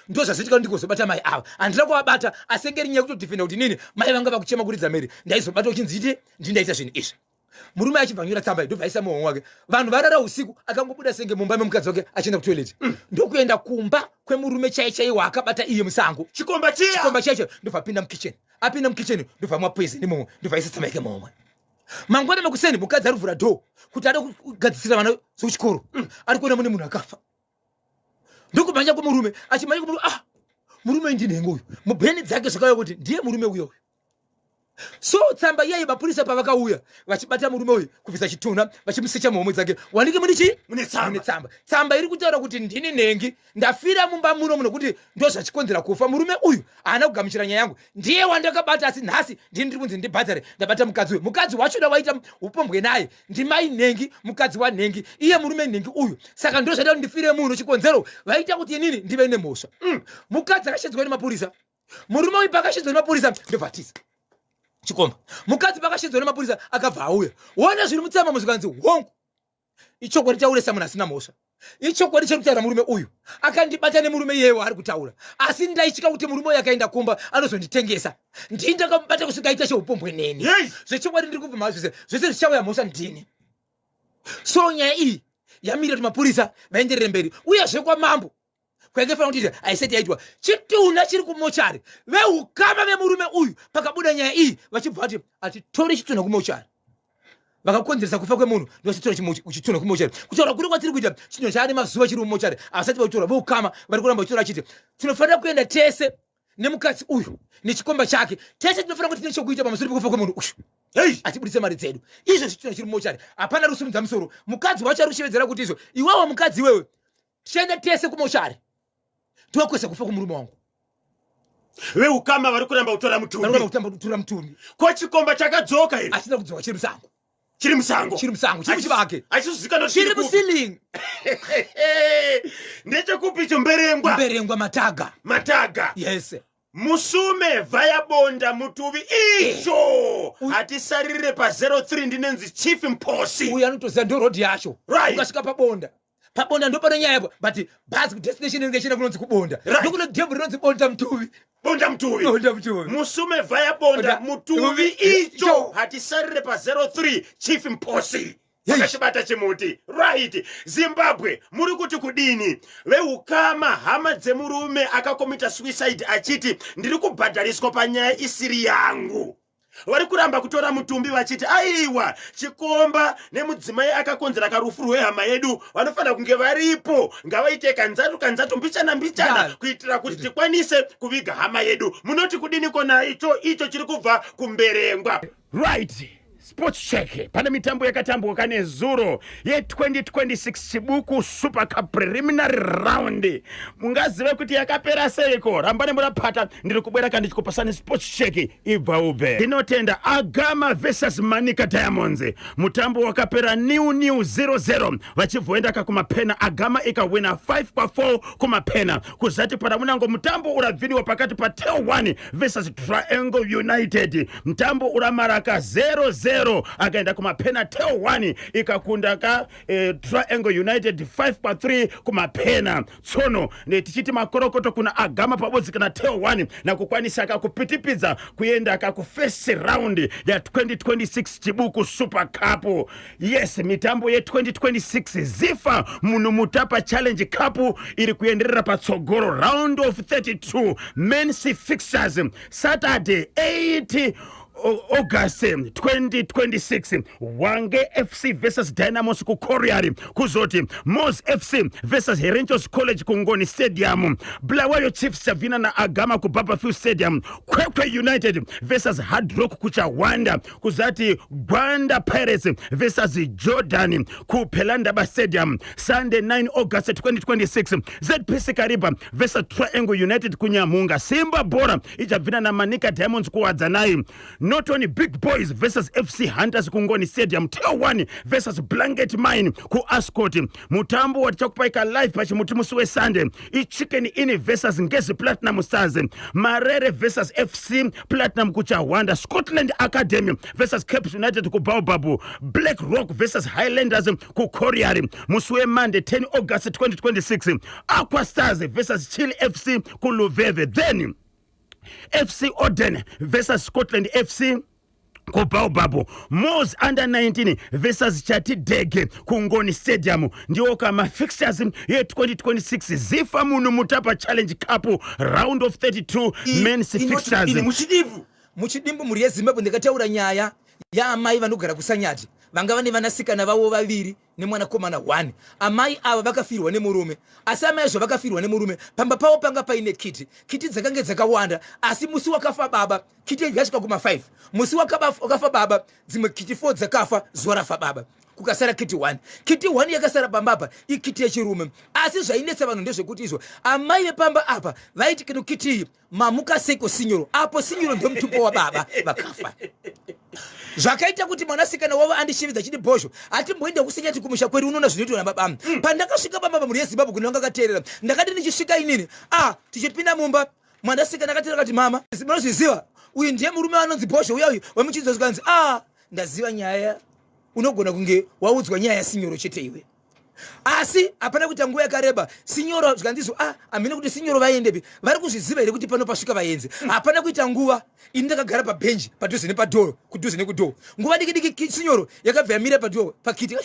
ndozvazoitika kuti ndigozobata mai ava handina kuvabata asi enge rinyaya kutodefenda kuti nini mai vanga vakuchema kuridza mhere ndaizobata uchinzi ite ndindaita zvinhu izvi murume achibva anyora tsamba ndobva aisa muhomwe wake vanhu varara usiku akangobuda senge mumba memukadzi wake achienda kutoilet mm. ndokuenda kumba kwemurume chai chai waakabata iye musango chikomba chiya chikomba chaicho ndobva apinda mukitchen apinda mukitchen ndobva amwa poison imomo ndobva aisa tsamba yake muhomwe mangwana makuseni mukadzi ari kuvhura door kuti ada kugadzisira vana zvekuchikoro mm. ari kuona mune munhu akafa ndokumhanya kumurume achimhanya kumurume ah murume ndinhengo uyu mubheni dzake zvakauya kuti ndiye murume uyo uyu so tsamba iyayi mapurisa pavakauya vachibata murume uyu kubvisa chitunha vachimusecha muhomwe dzake wanike mune chii mune tsamba tsamba iri kutaura kuti ndini nhengi ndafira mumba muno muno kuti ndozvachikonzera kufa murume uyu haana kugamuchira nyaya yangu ndiye wandakabata asi nhasi ndini ndiri kunzi ndibhadhare ndabata mukadzi uyu mukadzi wacho da waita upombwe naye ndimai nhengi mukadzi wanhengi iye murume nhengi uyu saka ndozvaita kuti ndifire munhu chikonzero vaita kuti inini ndive nemhosva mm. mukadzi akashedzwa nemapurisa murume uyu paakashedzwa nemapurisa ndobva atiza chikomba mukadzi paakashedzwa nemapurisa akabva auya wona zviri mutsama muzvikanzi hongu ichokwadi chauresa munhu asina mhosva ichokwadi chiri kutaura murume uyu akandibata nemurume iyeyo waari kutaura asi ndaitya kuti murume uyu akaenda kumba anozonditengesa ndini ndakamubata kusvika aita cheupombwe neni zvechokwadi ndiri kubvuma zvese zvese zvichauya mhosva ndini so nyaya iyi yamirira kuti mapurisa vaenderere mberi uyezve kwamambo kwainge fanira kuti haisati yaitwa chitunha chiri kumochari veukama vemurume uyu pakabuda nyaya iyi vachibva vati hatitori chitunha kumochari Vakakonzeresa kufa kwemunhu ndovachitora chitunha kumochari. Kutaura kuri kwatiri kuita, chinhu chaane mazuva chiri mumochari, asati vachitora. Voukama vari kuramba vachitora achiti tinofanira kuenda tese nemukadzi uyu nechikomba chake. Tese tinofanira kuti tine chokuita pamusoro pekufa kwemunhu uyu. Hey! Atibudise mari dzedu. Izvo chitunha chiri mumochari, hapana rusimudza musoro. Mukadzi wacho ari kushevedzera kuti izvo, iwewe mukadzi iwewe, tichaenda tese kumochari tokwesa kufa kumurume wangu. Veukama vari kuramba kutora mutumbi. Vari kuramba kutora mutumbi. Ko chikomba chakadzoka here? Achina kudzoka, chiri musango. Chiri musango. Chiri musango, chiri muchibage. Achizikanwa chiri muceiling. Ndechekupi icho? Mberengwa. Mberengwa, Mataga. Mataga. Yes. Musume vhaya Bonda Mutuvi icho. Hatisarire pa 03, ndinenzi Chief Mposi. Uyu anotoziva ndo road yacho. Ukasvika paBonda, paBonda ndo pane nyaya yapo, but bhazi kudestination inenge ichienda kunonzi kuBonda. Ndokune dhebhu rinonzi Bonda Mutuvi. Bonda Mutuvi. Bonda Mutuvi. Musume vhaya Bonda Mutuvi icho. Hatisarire pa 03, Chief Mposi vakachibata chimuti. Right, Zimbabwe, muri kuti kudini? Veukama, hama dzemurume akakomita suicide achiti ndiri kubhadhariswa panyaya isiri yangu, vari kuramba kutora mutumbi vachiti aiwa, chikomba nemudzimai akakonzera karufu rwehama yedu vanofanira kunge varipo. Ngavaite kanzatu kanzatu, mbichana mbichana, kuitira kuti tikwanise kuviga hama yedu. Munoti kudini kona icho icho chiri kubva kuMberengwa? Right, sports check. Pane mitambo yakatambwa kane zuro ye2026 Chibuku Super Cup preliminary round. Mungazive kuti yakapera seiko? Ramba nemurapata, ndiri kubwera kandichikupasani sports check. Ibva ubve. Ndinotenda. Agama versus Manica Diamonds, mutambo wakapera 0-0 0-0, vachibvoenda kakumapena. Agama ikawina 5 pa4 kumapena. Kuzati pana munango mutambo urabviniwa pakati pa Tel 1 versus Triangle United, mutambo uramaraka 0-0, akaenda kumapena. Tel 1 ikakunda ka Triangle United 5 pa3 kumapena. Tsono tichiti makorokoto kuna Agama pabodzi kana Tel 1 nakukwanisa kakupitipidza kuenda kakufirst round ya2026 Chibuku Super Cup. Yes, mitambo ye2026 Zifa Munhu Mutapa Challenge Cup iri kuenderera patsogoro. Round of 32 men's fixtures, Saturday 8 August 2026, Wange FC versus Dynamos kuCoriary. Kuzoti Mos FC versus Herenchos College kuNgoni Stadium. Bulawayo Chiefs chavina naAgama kuBabafield Stadium. Kwekwe United versus Hard Rock kuChawanda. Kuzati Gwanda Pirates versus Jordan kuPhelandaba Stadium. Sunday 9 August 2026, ZPC Kariba versus Triangle United kuNyamhunga. Simba Bora ichabvina naManica Diamonds kuWadzanai. Norton Big Boys versus FC Hunters kuNgoni Stadium. Tel 1 versus Blanket Mine kuAscot. Mutambo watichakupaika live pachimuti musi weSunday iChicken Inn versus Ngezi Platinum Stars. Marere versus FC Platinum kuChawanda. Scotland Academy versus Caps United kuBaobab. Black Rock versus Highlanders kuCoriary. Musi weMonday 10 August 2026, Aqua Stars versus Chile FC kuLuveve, then FC Oden versus Scotland FC kuBaobab. Mos under 19 versus Chatidege kuNgoni Stadium. Ndiwo kama fixtures ye2026 Zifa Munhu Mutapa Challenge Cup round of 32 men's fixtures. Ini muchidimbu. Muchidimbu, mhuri yeZimbabwe, ndikataura nyaya yaamai vanogara kuSanyati, vanga vane vanasikana vavo vaviri nemwanakomana 1. Amai ava vakafirwa nemurume, asi amai zvavakafirwa nemurume, pamba pavo panga paine kiti. Kiti dzakange dzakawanda, asi musi wakafa baba kiti yasvika kuma5. Musi wakafa baba, dzimwe kiti 4 dzakafa zuva rafa baba, kukasara kiti 1. Kiti 1 yakasara pamba apa ikiti yechirume. Asi zvainetsa vanhu ndezvekuti izvo amai vepamba apa vaiti kino kiti iyi mamuka seiko sinyoro apo sinyoro ndomutupo wababa vakafa. Zvakaita kuti mwanasikana wavo andishividza achiti, "Bhozho, hatimboenda kuSenyati kumusha kwedu, unoona zvinoitwa nababa." Pandakasvika pamba pamhuri yeZimbabwe, kune vanga kateerera, ndakati ndichisvika inini tichipinda mumba, mwanasikana akateera akati, "Mama, munozviziva, uyu ndiye murume anonzi Bhozho uya uyu wemuchinzo." Zvikanzi, "A, ndaziva nyaya, unogona kunge waudzwa nyaya yasinyoro chete iwe." Asi hapana kuita nguva yakareba, sinyoro zvikanzizvo, "A, hamene kuti sinyoro vaendepi, vari kuzviziva here kuti pano pasvika vaenzi?" Hapana kuita nguva, ini ndakagara pabhenji padhuze nepadhoo, kudhuze nekudhoo. Nguva diki diki, sinyoro yakabva yamira padhoo pakiti.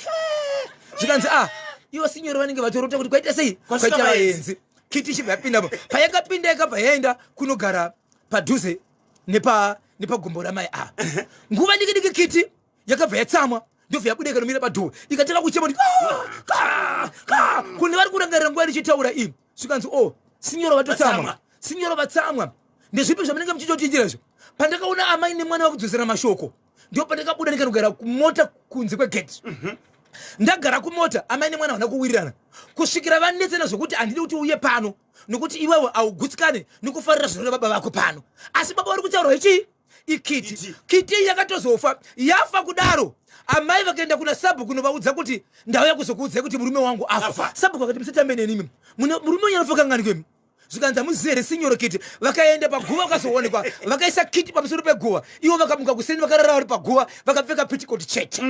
Zvikanzi, "A, ivo sinyoro vanenge vatorota kuti kwaita sei, Kwasvika kwaita vaenzi." Vaenzi. Kiti ichibva yapindapo. Payakapinda, yakabva yaenda kunogara padhuze nepagumbo ramai. A, nguva diki diki, kiti yakabva yatsamwa. Ndobva yabuda ikanomira padoor, ikatanga kuchema kuti "Ka, ka, ka." Kune vari kurangarira nguva ndichitaura iyi, zvikanzi, "O sinyoro vatotsamwa." Vatsamwa. Sinyoro vatsamwa. Ndezvipi zvamunenge muchitotiitira izvo? Pandakaona amai nemwana vakudzosera mashoko, ndo pandakabuda ndikanogara kumota kunze kwegate. Ndagara kumota, amai nemwana havana kuwirirana kusvikira vanetsana zvokuti, "Handidi kuti uye pano nokuti iwewe haugutsikane nekufarira zvinoreva baba vako pano." Asi baba vari kutaura ichii? Ikiti. Kiti. Kiti iyi yakatozofa. Yafa kudaro, amai vakaenda kuna sabhuku kunovaudza kuti, "Ndauya kuzokuudzai kuti murume wangu afa." Afa. Sabhuku vakati, "Musatambe nenimi. Murume wenyu anofa kangani kwemi?" Zvikanzi, "Hamuzivi here sinyoro kiti?" Vakaenda paguva, vakazoonekwa vakaisa kiti pamusoro peguva. Ivo vakamuka kuseni, vakarara vari paguva vakapfeka pitikoti chete.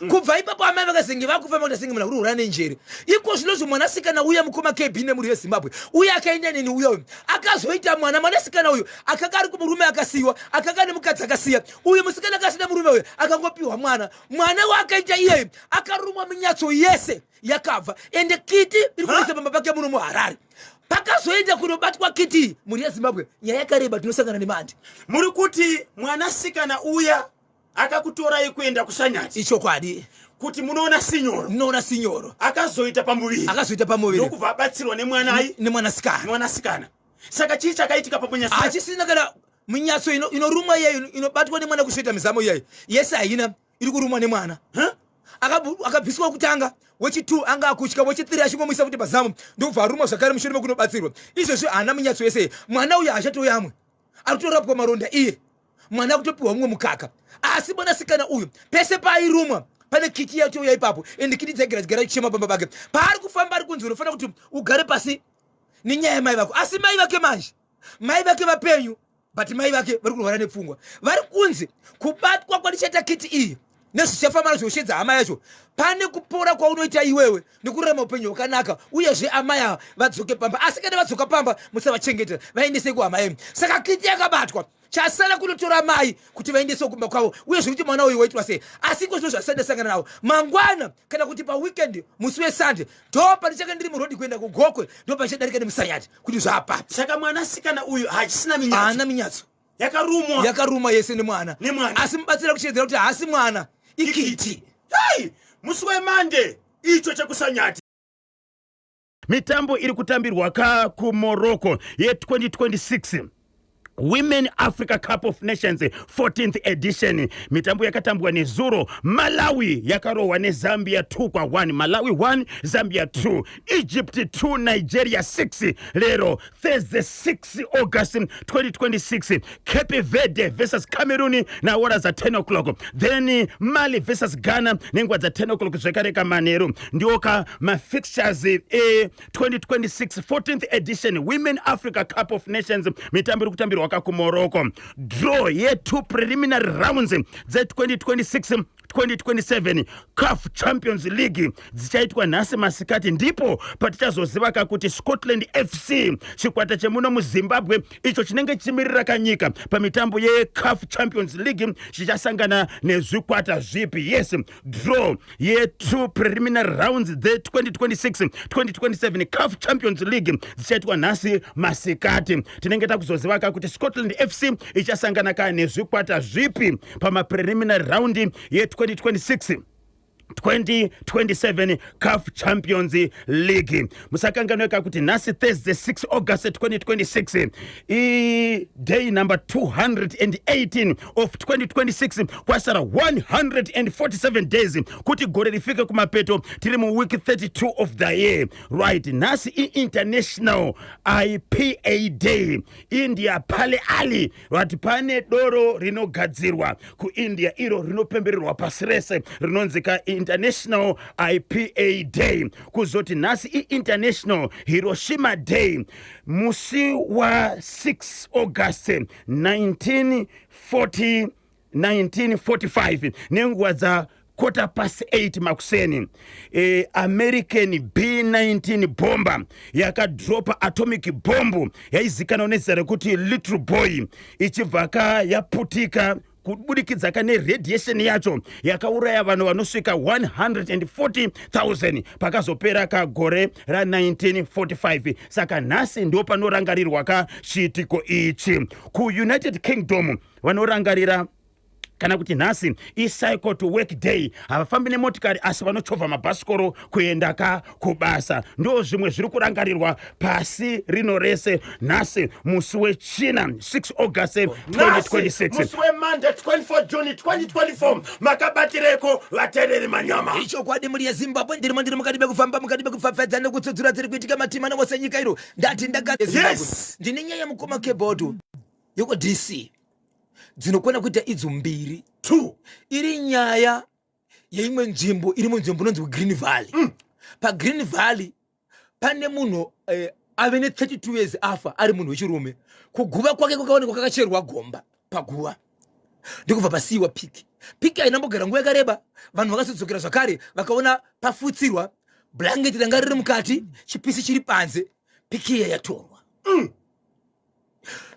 Kubva ipapo amai vakazenge vakufamba kuita senge munhu akurwara nenjere. Iko zvinozvo mwanasikana uya, mukoma KB nemhuri yeZimbabwe, uye akaenda neni uya uyu akazoita mwana. Mwanasikana uyu akanga ari kumurume akasiyiwa, akanga nemukadzi akasiya. Uyu musikana akasina murume uyu akangopiwa mwana. Mwana waakaita iyeyu akarumwa minyatso yese yakabva, ende kiti iri kuisa pamba pake muno muHarare. Pakazoenda kunobatwa kiti, mhuri yeZimbabwe, nyaya yakareba, tinosangana nemandi. Muri kuti mwanasikana uya akakutorai kuenda kuSanyati Ichokwadi. kuti munoona sinyoro? Munoona sinyoro. Akazoita pamuviri? Akazoita pamuviri. Ndokubva abatsirwa nemwanai? Nemwanasikana. Mwanasikana. Saka chii chakaitika pamunyatso? Hachisina kana minyatso inorumwa iyeyo, inobatwa nemwana kusveta mizamo iyeyo yese haina, iri kurumwa nemwana. Huh? Akabviswa kutanga, wechi2 anga akutya, wechi3 achingomwisa kuti pazamu, ndokubva arumwa zvakare mushure mekunobatsirwa. Izvezvi haana minyatso yese. Mwana uyu haachatoyamwe, ari kutorapwa maronda iye. Mwana akutopiwa mumwe mukaka. Asi mwanasikana uyu pese paairumwa pane kiti yatouya ipapo, ende kiti dzaigara dzigara chichema pamba pake. Paari kufamba ari kunzi, "Unofanira kuti ugare pasi nenyaya yamai vako." Asi mai vake manje, mai vake vapenyu, but mai vake vari kurwara nepfungwa. Vari kunzi, "Kubatwa kwandichaita kiti iyi nezvichafamba zvoshedza hama yacho, pane kupora kwaunoita iwewe nekurarama upenyu hwakanaka, uyezve amai ava vadzoke pamba. Asi kana vadzoka pamba, musavachengeta, vaendesei kuhama yenyu." Saka kiti yakabatwa, chasara kunotora mai kuti vaendeswe kumba kwavo, uyezve kuti mwana uyu waitwa sei. Asi iko zvino zvasati ndasangana navo mangwana kana kuti paweekend, musi weSunday, ndo pandichange ndiri murodhi kuenda kuGokwe, ndo pandichadarika nemuSanyati kuti zvapapi. Saka mwanasikana uyu hachisina minyatso? Haana minyatso. Yakarumwa? Yakaruma yese nemwana. Nemwana. Asi mubatsira kuchedzera kuti haasi mwana, ikiti. Hai, musi weMande icho chekuSanyati. Mitambo iri kutambirwa ka kuMorocco ye2026 Women Africa Cup of Nations 14th edition. Mitambo yakatambwa nezuro: Malawi yakarohwa neZambia 2 kwa1, Malawi 1, Zambia 2, Egypt 2, Nigeria 6. Lero Thursday 6 August 2026, Cape Verde versus Cameroon naora dza10 o'clock, then Mali versus Ghana nenguva dza10 o'clock zvekare kamanheru. Ndiwo ka mafixtures e2026 14th edition Women Africa Cup of Nations. Mitambo iri kutambirwa ka kuMorocco. Draw ye2 preliminary rounds dze2026 2027 CAF Champions League dzichaitwa nhasi masikati. Ndipo patichazoziva ka kuti Scotland FC, chikwata chemuno muZimbabwe icho chinenge chichimirira kanyika pamitambo yeCAF Champions League, chichasangana nezvikwata zvipi. Yes, draw ye2 preliminary rounds dze2026 2027 CAF Champions League dzichaitwa nhasi masikati. Tinenge takuzoziva ka kuti Scotland FC ichasangana ka nezvikwata zvipi pamapreliminary round ye2026 2027 CAF Champions League. Musakanganweka kuti nhasi Thursday 6 August 2026 iday number 218 of 2026. Kwasara 147 days kuti gore rifike kumapeto. Tiri muweek 32 of the year, right? Nhasi iInternational IPA Day, India Pale Ale. Vati pane doro rinogadzirwa kuIndia, iro rinopembererwa pasi rese, rinonzi ka International IPA Day. Kuzoti nhasi iInternational Hiroshima Day. Musi wa6 August 1940 1945 nenguva dza 8:15 makuseni, American B19 bomber yakadropa atomic bomb yaizikanwa nezita rekuti Little Boy, ichibva ka yaputika kubudikidza ka neradiation yacho yakauraya vanhu vanosvika 140,000 pakazopera kagore ra1945. Saka nhasi ndo panorangarirwa ka chiitiko ichi. KuUnited Kingdom vanorangarira Kana kuti nhasi icycle to work day, havafambi nemotikari asi vanochovha mabhasikoro kuenda ka kubasa. Ndo zvimwe zviri kurangarirwa pasi rino rese nhasi musi wechina 6 August 2026. Musi weMonday 24 June 2024, makabatireko vateereri manyama? Ichokwadi, mhuri yeZimbabwe, ndirimo, ndiri mukati mekufamba, mukati mekupfapfadza nekutsudzura dziri kuitika matima newose nyika iro. Ndati ndaka Ndine nyaya, mukoma Kebodo, yekuDC dzinokwana kuita idzo mbiri. Two. Iri nyaya yeimwe nzvimbo iri munzvimbo inonzi Green Valley. PaGreen Valley pane munhu ave ne32 years afa, ari munhu wechirume. Kuguva kwake kwakaonekwa kwakacherwa gomba paguva, ndikubva pasiyiwa piki. Piki haina mbogara nguva yakareba, vanhu vakazodzokera zvakare vakaona pafutsirwa bhurangeti ranga riri mukati, chipisi chiri panze, piki iya yatorwa.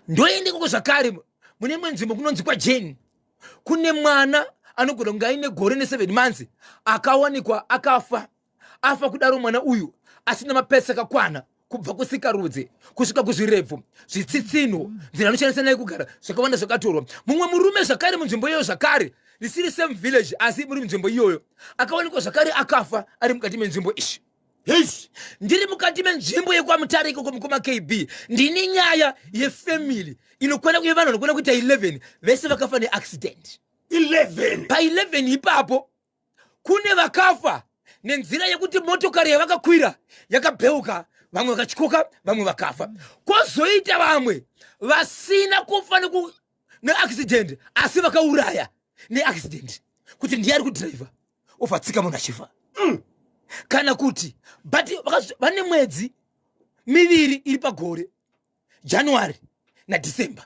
Ndoende ikoko zvakare mune imwe nzvimbo kunonzi kwaJane, kune mwana anogona kunge aine gore ne7 months akawanikwa akafa. Afa kudaro mwana uyu asina mapesi akakwana, kubva kusikarudzi kusvika kuzvirebvu, zvitsitsino, nzira anoshandisa naye kugara, zvakawanda zvakatorwa. Mumwe murume zvakare munzvimbo iyoyo zvakare, risiri same village asi muri munzvimbo iyoyo, akawanikwa zvakare akafa ari mukati menzvimbo ishi. Yes. Ndiri mukati menzvimbo yekwaMutare ikoko, mukoma KB, ndini nyaya yefamily inokwana kuye vanhu vanokwana kuita 11, vese vakafa neaccident. 11? Pa11 ipapo kune vakafa nenzira yekuti motokari yavakakwira yakabheuka, vamwe vakatyoka, vamwe vakafa. Kwozoita vamwe vasina kufa neaccident asi vakauraya neaccident, kuti ndiye ari kudhiraivha obva tsika munhu achifa. Kana kuti but vane mwedzi miviri iri pagore, January naDecember,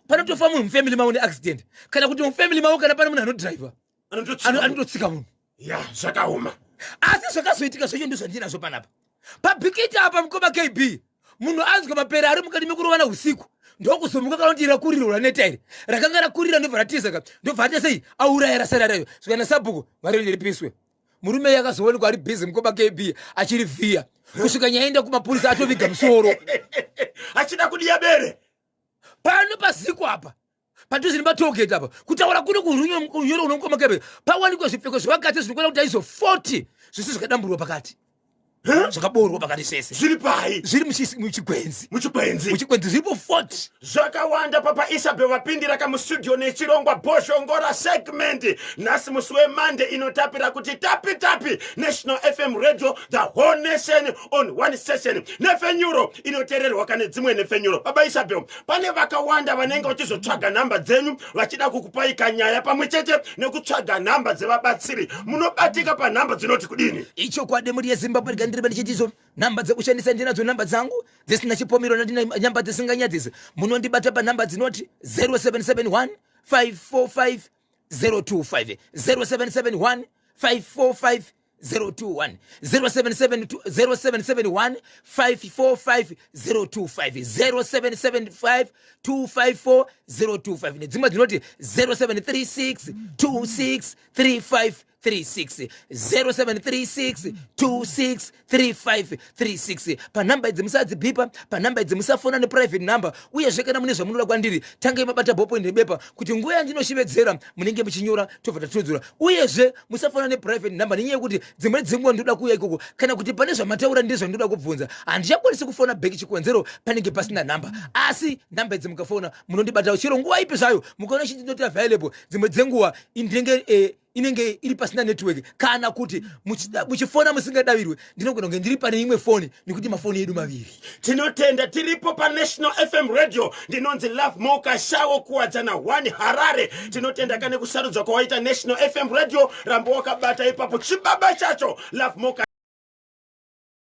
panotofa munhu mufamily mavo neaccident, kana kuti mufamily mavo kana pane munhu anodhiraivha anototsika munhu. Ya, zvakaoma. Asi zvakazoitika zvacho ndozvandinazvo panapa paBhikita apa, mukoma KB. Munhu anzwa mapere ari mukati mekurovana usiku, ndokuzomuka kana kuti rakurirwa raneta iri rakanga rakurira, ndobva ratiza ka, ndobva ata sei auraya rasara rayo. Svikana sabhuku vari ripiswe. Murume iye akazoonekwa ari busy, mukoma KB, achiri vhiya kusvika nyaenda kumapurisa atoviga musoro. Achida kudiya bere. Pano paziko apa padhuze nepatollgate apa, kutaura kuno kurunyoro unomukoma KB, pawanikwa zvipfeko zvevakadzi zvinokwana kuti aizo 40, zvisi zvakadamburwa pakati, zvakaborwa pakati zvese. Zviri pai? Zviri muchigwenzi. Muchigwenzi. Muchigwenzi zviripo 40. Zvakawanda. Papa Isabel vapindira kamustudio nechirongwa Bhozhongora segment nhasi musi weMonday inotapira kuti tapi tapi. National FM Radio, the whole nation on one session, nefenyuro inoteererwa kane dzimwe nefenyuro. Baba Isabel, pane vakawanda vanenge vachizotsvaga nhamba dzenyu vachida kukupai kanyaya pamwe chete nekutsvaga nhamba dzevabatsiri. Munobatika panhamba dzinoti kudini? Ichokwadi, mhuri yeZimbabwe, ndikandireva ndichitizo nhamba dzekushandisa ndinadzo, nhamba dzangu dzisina chipomero, nandina nhamba dzisinganyadzisi. Munondibata panhamba dzinoti 0771 545 025, 0771 545 021, 0772, 0771 545 025, 0775 254 025, nedzimwe dzinoti 0736 26 35 36, 0736 26 35 36. Panhamba idzi musadzibhipa, panhamba idzi musafona neprivate number. Uyezve kana mune zvamunoda kwandiri, tangai mabata ballpoint nebepa kuti nguva yandinoshevedzera munenge muchinyora, tobva tatodzura. Uyezve musafona neprivate number nenyaya yekuti dzimwe dzenguva ndoda kuuya ikoko, kana kuti pane zvamataura ndezvandoda kubvunza, handichakwanisi kufona back, chikonzero panenge pasina nhamba. Asi nhamba idzi mukafona munondibata chero nguva ipi zvayo. Mukaona chiti ndoti available, dzimwe dzenguva ndinenge inenge iri pasina network, kana kuti muchifona musingadavirwe, ndinogona kunge ndiri pane imwe foni nekuti mafoni edu maviri. Tinotenda. Tiripo paNational FM Radio, ndinonzi Love Mokashawo, Kuwadzana 1, Harare. Tinotenda kane kusarudzwa kwawaita National FM Radio. Ramba wakabata ipapo chibaba chacho, Love Moka.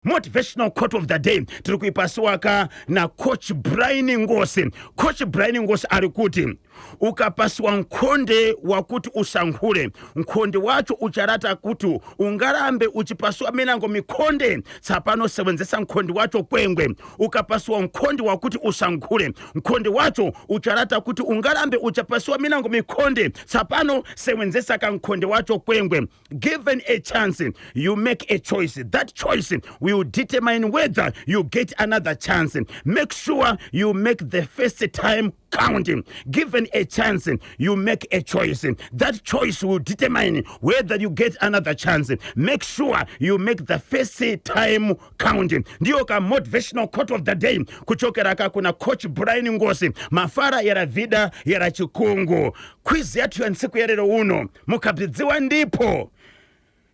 Motivational quote of the day tiri kuipasiwaka naCoach Brian Ngosi. Coach Brian Ngosi ari kuti ukapasiwa nkhonde wakuti usankhule, nkhonde wacho ucharata kuti ungarambe uchipasiwa menango mikhonde. Tsapano sewenzesa nkhonde wacho kwengwe. Ukapasiwa nkhonde wakuti usankhule, nkhonde wacho ucharata kuti ungarambe uchapasiwa menango mikhonde. Tsapano sewenzesa kankhonde wacho kwengwe. Given a chance, you make a choice. That choice will determine whether you get another chance. Make sure you make the first time. count. Given a chance, you make a choice. That choice will determine whether you get another chance. Make sure you make the first time count. Ndiyo ka motivational quote of the day kuchokera ka kuna Coach Brian Ngosi, mafara yaravida yara chikungu. Quiz yathu ya ntsiku ya lero uno mukabzidziwa ndipo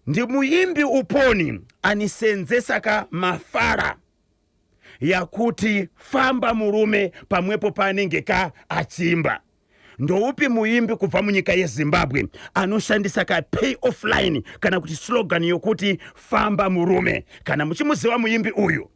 ndi muyimbi uponi anisenzesa ka mafara yakuti famba murume pamwepo paanenge ka achimba. Ndoupi muimbi kubva munyika yeZimbabwe anoshandisa ka pay off line kana kuti slogan yokuti famba murume? Kana muchimuziva muimbi uyu,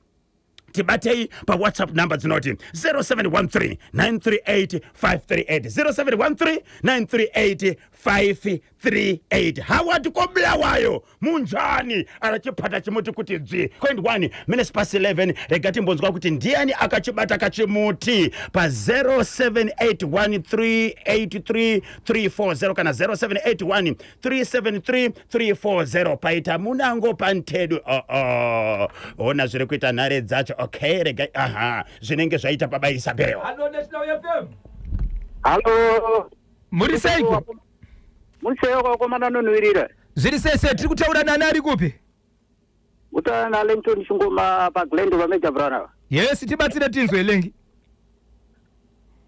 tibatei paWhatsApp number dzinoti 0713 938 538, 0713 938 538. Howard koBulawayo, munjani? Arachipata chimuti kuti dzvi 0.1 minutes past 11. Rega timbonzwa kuti ndiani akachibata kachimuti pa 0781383340 kana 0781 373 340. Paita munango pantedu. Oh, ona zviri kuita nhare dzacho. Okay, rega, aha, zvinenge zvaita baba Isabel. Hallo, National FM. Halo. Muri seiko? Muri seiko, vakomana nonhuwirira? Zviri sei sei? Tiri kutaura nani, ari kupi? Kutaura naLengton Chingoma paGlend paMajor Brown ava. Yes, tibatsire tinzwe, Lengi.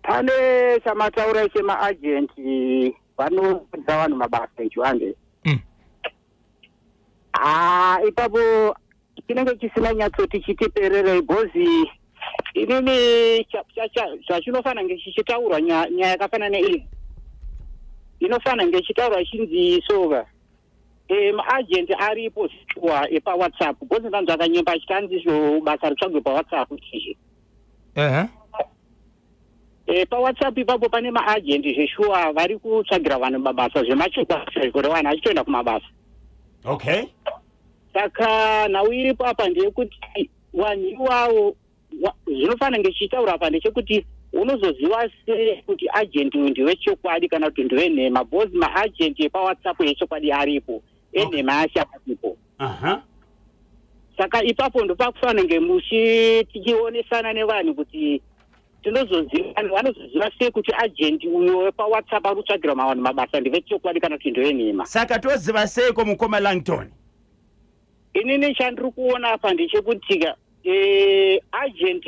Pane chamataura chemaagenti vanoudza vanhu mabasa echiwande. Ah, ipapo chinenge chisina nyatsoti chitipererei, because inini zvachinofanira nge chichitaurwa, nyaya yakafanana neiyi inofanira nge ichitaurwa chinzi soka maagenti aripo shuwa epaWhatsApp, because ndanzwa akanyemba achitanzi zvo basa ritsvagwe paWhatsApp chizvi. PaWhatsApp ipapo pane maagenti zveshuwa vari kutsvagira vanhu mabasa zvemachokwadi, gore vanhu achitoenda kumabasa. Saka nhau iripo apa ndeyekuti vanhu iwavo zvinofanira nge chichitaura apa ndechekuti unozoziva sei kuti agent uyu ndewechokwadi kana kuti ndewenhema, because maagenti epaWhatsApp echokwadi aripo, enhema acho aripo. Saka ipapo ndopakufanira nge muchi tichionesana nevanhu kuti tinozoziva, vanhu vanozoziva sei kuti agent uyo wepaWhatsApp ari kutsvagira vanhu mabasa ndevechokwadi kana kuti ndewenhema. Saka toziva seiko, mukoma Langton? Inini chandiri kuona apa ndechekuti agent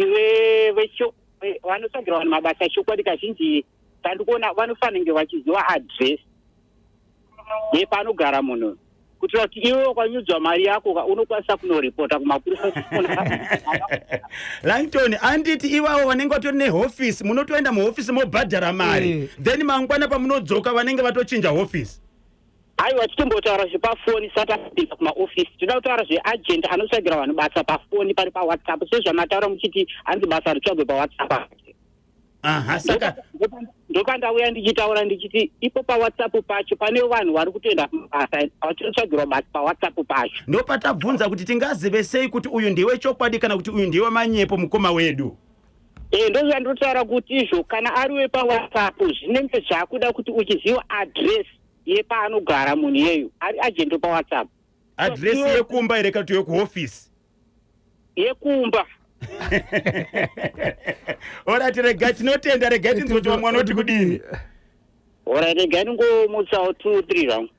vanotsvagira vanhu mabasa chokwadi, kazhinji chandiri kuona vanofanira nge vachiziva address yepanogara munhu, kuitira kuti iwe wakanyudzwa mari yako unokwanisa kunoripota kumapurisa. Langton, anditi ivavo vanenge vatori nehofisi, munotoenda muhofisi mobhadhara mari, then mangwana pamunodzoka vanenge vatochinja hofisi? Aiwa, titombotaura zvepafoni sati apinda kumaofisi. Toda kutaura zveagent anotsvagira vanhu basa pafoni pari paWhatsApp, sezvamataura muchiti hanzi basa ritsvagwe paWhatsApp. Aha, saka Ndopandauya ndichitaura ndichiti ipo paWhatsApp pacho pane vanhu vari kutoenda kumabasa vachinotsvagirwa basa paWhatsApp pacho. Ndopatabvunza kuti tingazive sei kuti uyu ndiwe chokwadi kana kuti uyu ndiwe manyepo, mukoma wedu? Ndozvandotaura kuti izvo kana ari wepaWhatsApp zvinenge zvakuda kuti uchiziva address yepaanogara munhu iyeyo ari agent wepaWhatsApp. Address yekumba here kana kuti yekuhofisi? Yekumba. Alright, rega tinotenda, rega tinzwe kuti vamwe vanoti kudini. Alright, regai ndingomutsawo two three zvangu.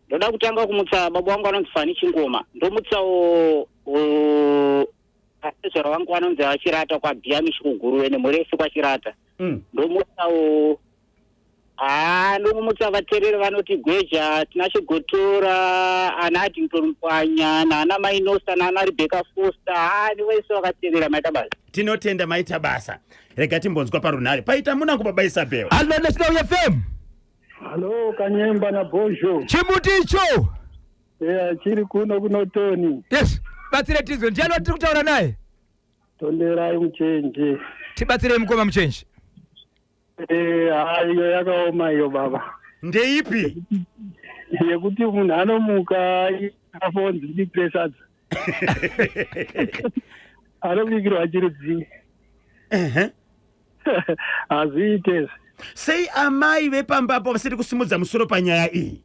Ndoda kutanga kumutsa baba vangu anonzi Fani Chingoma, ndomutsawo atezvara vangu vanonzi vaChirata kwaBhiyamishi kuGuruve nemhuri kwaChirata. Ndomutsawo, haa, ndomutsa vateereri vanoti Gweja, Tinashe Gotora, ana Addington Mupwanya, naana Mainosta, naana Rebecca Foster, haa, nevese vakateerera. Maita basa. Tinotenda, maita basa. Rega timbonzwa parunhare paita munango, baba Isabel. Hallo, National FM. Halo, Kanyemba na Bhozho. Chimuti icho. Yeah, chiri kuno kunotoni. Yes, batsire tizwe, ndiani watiri kutaura naye? Tonderai Muchenje. Tibatsirei, mukoma Muchenje. Ha, iyo yakaoma iyo, baba. Ndeipi? Yekuti munhu anomuka afonzi ndipire sadza. Anobikirwa chirudzii? Hazviite. Sei amai vepambapo vasiri kusimudza musoro panyaya iyi?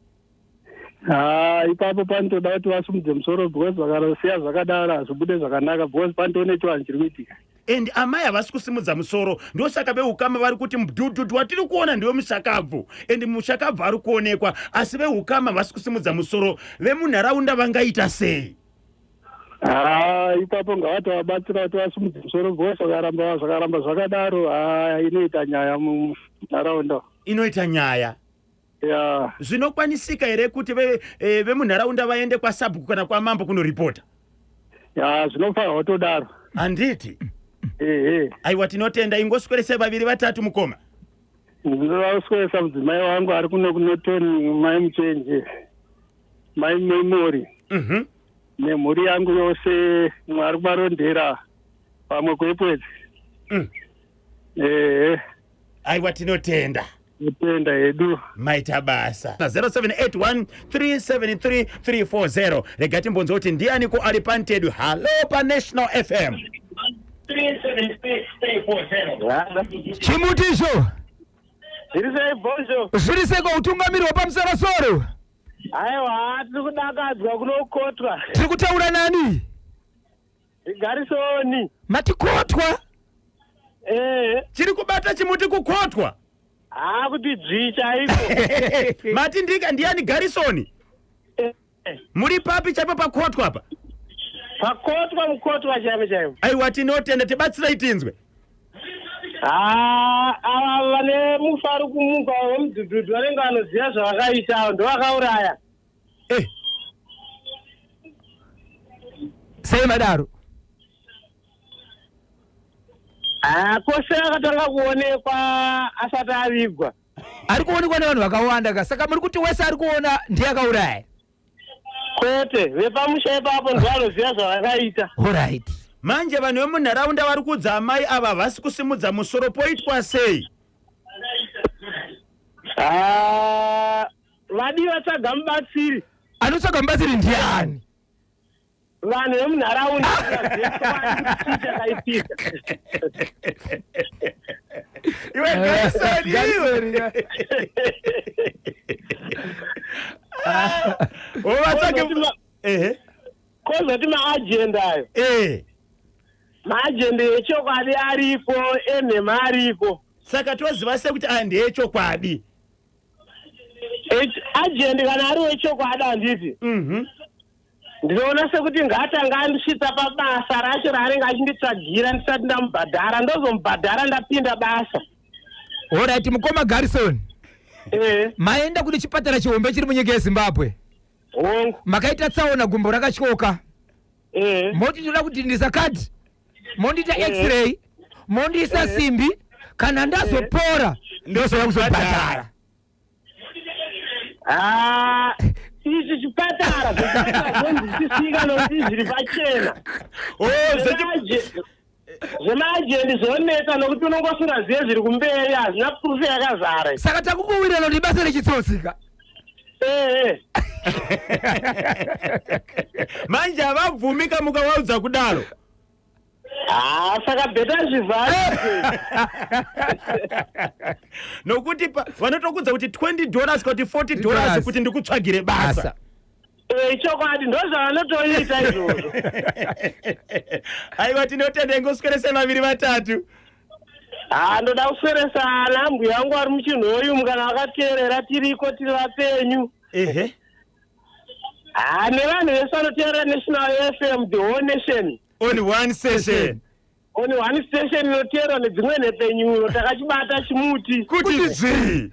Ha, ipapo panotoda kuti vasimudze musoro, because vakarosiya zvakadaro hazvibude zvakanaka, because panotone chivanhu chiri kuitika. And amai havasi kusimudza musoro, ndosaka veukama vari kuti mudhudhudhu watiri kuona ndiwe mushakabvu, and mushakabvu ari kuonekwa, asi veukama havasi kusimudza musoro. Vemunharaunda vangaita sei? Haa, ipapo ngavatovabatsira kuti vasimudze musoro, because zvakaramba zvakadaro, haa, inoita nyaya munharaunda. Inoita nyaya. Ya. Zvinokwanisika here kuti vemunharaunda vaende kwasabhuku kana kwamambo kunoripota? Ya, zvinofanirwa kutodaro. Handiti? Ehe. Aiwa, tinotenda. Ingoswerese vaviri vatatu, mukoma. Ndinoda kusweresa mudzimai wangu ari kuno kuNorton, Mai Muchenje, Mai Memori, nemhuri yangu yose, mwari kumarondera, pamwe kuEpwedzi. Ehe. Aiwa, tinotenda. Kutenda hedu. Maita basa. 0781 373 340. Rega timbonzwa kuti ndianiko ari pantedu. Hallo, paNational FM. Chimutisho. Zviri sei, Bhozho? Zviri seko, utungamiri hwepamusorosoro? Aiwa, tiri kudakadzwa kunokotwa. Tiri kutaura nani? Garisoni. Matikotwa? Ee. Chiri kubata chimuti kukotwa. Haa, kuti dzvii chaiko. Mati ndika ndiani? Garisoni? Muri papi chaipo pakotwa apa? Pakotwa, mukotwa chaipo chaipo. Aiwa, tinotenda. Tibatsirai tinzwe. Haa, ava vane mufaro kumuka wemudhudhudhu vanenge vanoziva zvavakaita, avo ndovakauraya. Sei madaro? Haa, kose akatanga kuonekwa asati avigwa. Ari kuonekwa nevanhu vakawanda ka, saka muri kuti wese ari kuona ndiye akauraya? Kwete, vepamusha ipapo ndovanoziva zvavakaita. Alright. Manje vanhu vemunharaunda vari kuudza amai ava havasi kusimudza musoro, poitwa sei? Haa, vadii vatsvaga mubatsiri. Anotsvaga mubatsiri ndiani? Vanhu vemunharaunda vazive chakaitika. Iwe Garisoni, iwe uvatsvage. Ehe. Kozoti maagenda ayo, maagenda echokwadi ariko, enhema ariko. Saka toziva sekuti aya ndeyechokwadi? Agent kana ari wechokwadi, handiti, ndinoona sekuti ngaatanga andisvitsa pabasa racho raanenge achinditsvagira ndisati ndamubhadhara, ndozomubhadhara ndapinda basa. Alright, mukoma Garrison. Ee. Maenda kune chipatara chihombe chiri munyika yeZimbabwe? Hongu. Makaita tsaona, gumbo rakatyoka? Ee. Moti ndoda kuti ndisa kadi, mondiita x-ray, mondiisa simbi, kana ndazopora ndozouya kuzobhadhara? Ah, ichi chipatara zvonzwisisika nokuti zviri pachena. Oh, Zvemaajendi zvonetsa nokuti unonge usingazive zviri kumberi, hazvina proof yakazara. Saka takukuwirana kuti ibasa rechitsotsika. Ee. Manje havabvumi kamukawaudza kudaro. Ha, saka better zvivhari. Nokuti vanotokudza kuti $20 kuti $40 Dollars. kuti ndikutsvagire basa. Basa. Chokwadi, ndo zvavanotoita izvozvo. Aiwa, tinotenda. Ingoswerese vaviri vatatu. Ha, ndoda kusweresa ana mbuya vangu vari muchinhoyu, kana vakateerera, tiriko, tiri vapenyu. Ha, nevanhu vese vanoteerera National FM, the whole nation. On one session. On one station inoteerwa nedzimwe nhepfenyuro. Takachibata chimuti. Kuti dzvii.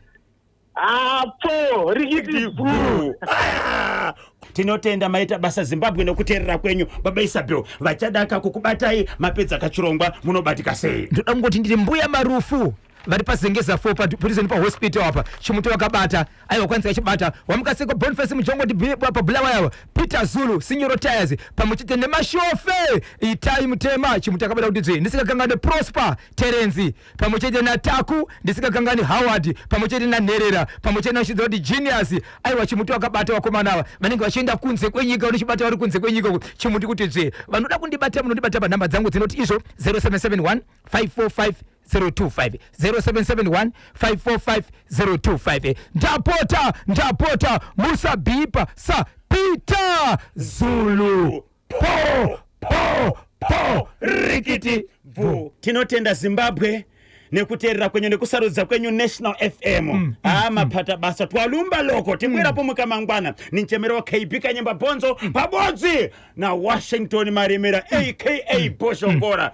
Apo rikiti bhu. Ah! Tinotenda, maita basa Zimbabwe nokuteerera kwenyu. Baba Isabel, vachadaka kukubatai mapedza kachirongwa, munobatika sei? Ndoda kungoti ndiri Mbuya Marufu vari paZengeza 4 padhuze nepahospital apa. Chimuti wakabata, aiwa, kwanzi kachibata. Wamukaseko, Boniface Mujongoti paBulawayo, Peter Zulu, Sinyoro Tires, pamwe chete nemashofe Itai Mutema. Chimuti akabata kuti dzvi. Ndisikakangani Prosper Terenzi pamwe chete naTaku, ndisikakangani Howard pamwe chete naNherera pamwe chete nachidza kuti Genius. Aiwa, chimuti wakabata. Vakomana ava vanenge vachienda kunze kwenyika, vanochibata vari kunze kwenyika uko. Chimuti kuti dzve. Vanoda kundibata, munondibata panhamba dzangu dzinoti izvo 0771 545 025, 0771 545 025. Ndapota, ndapota, musabhipa sa Peter Zulu. Po po po. Rikiti bvu. Tinotenda Zimbabwe nekuteerera kwenyu nekusarudza kwenyu National FM. Mapata basa, twalumba loko tibwerapo mukamangwana. Ninchemero wa KB Kanyemba Bonzo pabodzi na Washington Marimira aka Boshongora.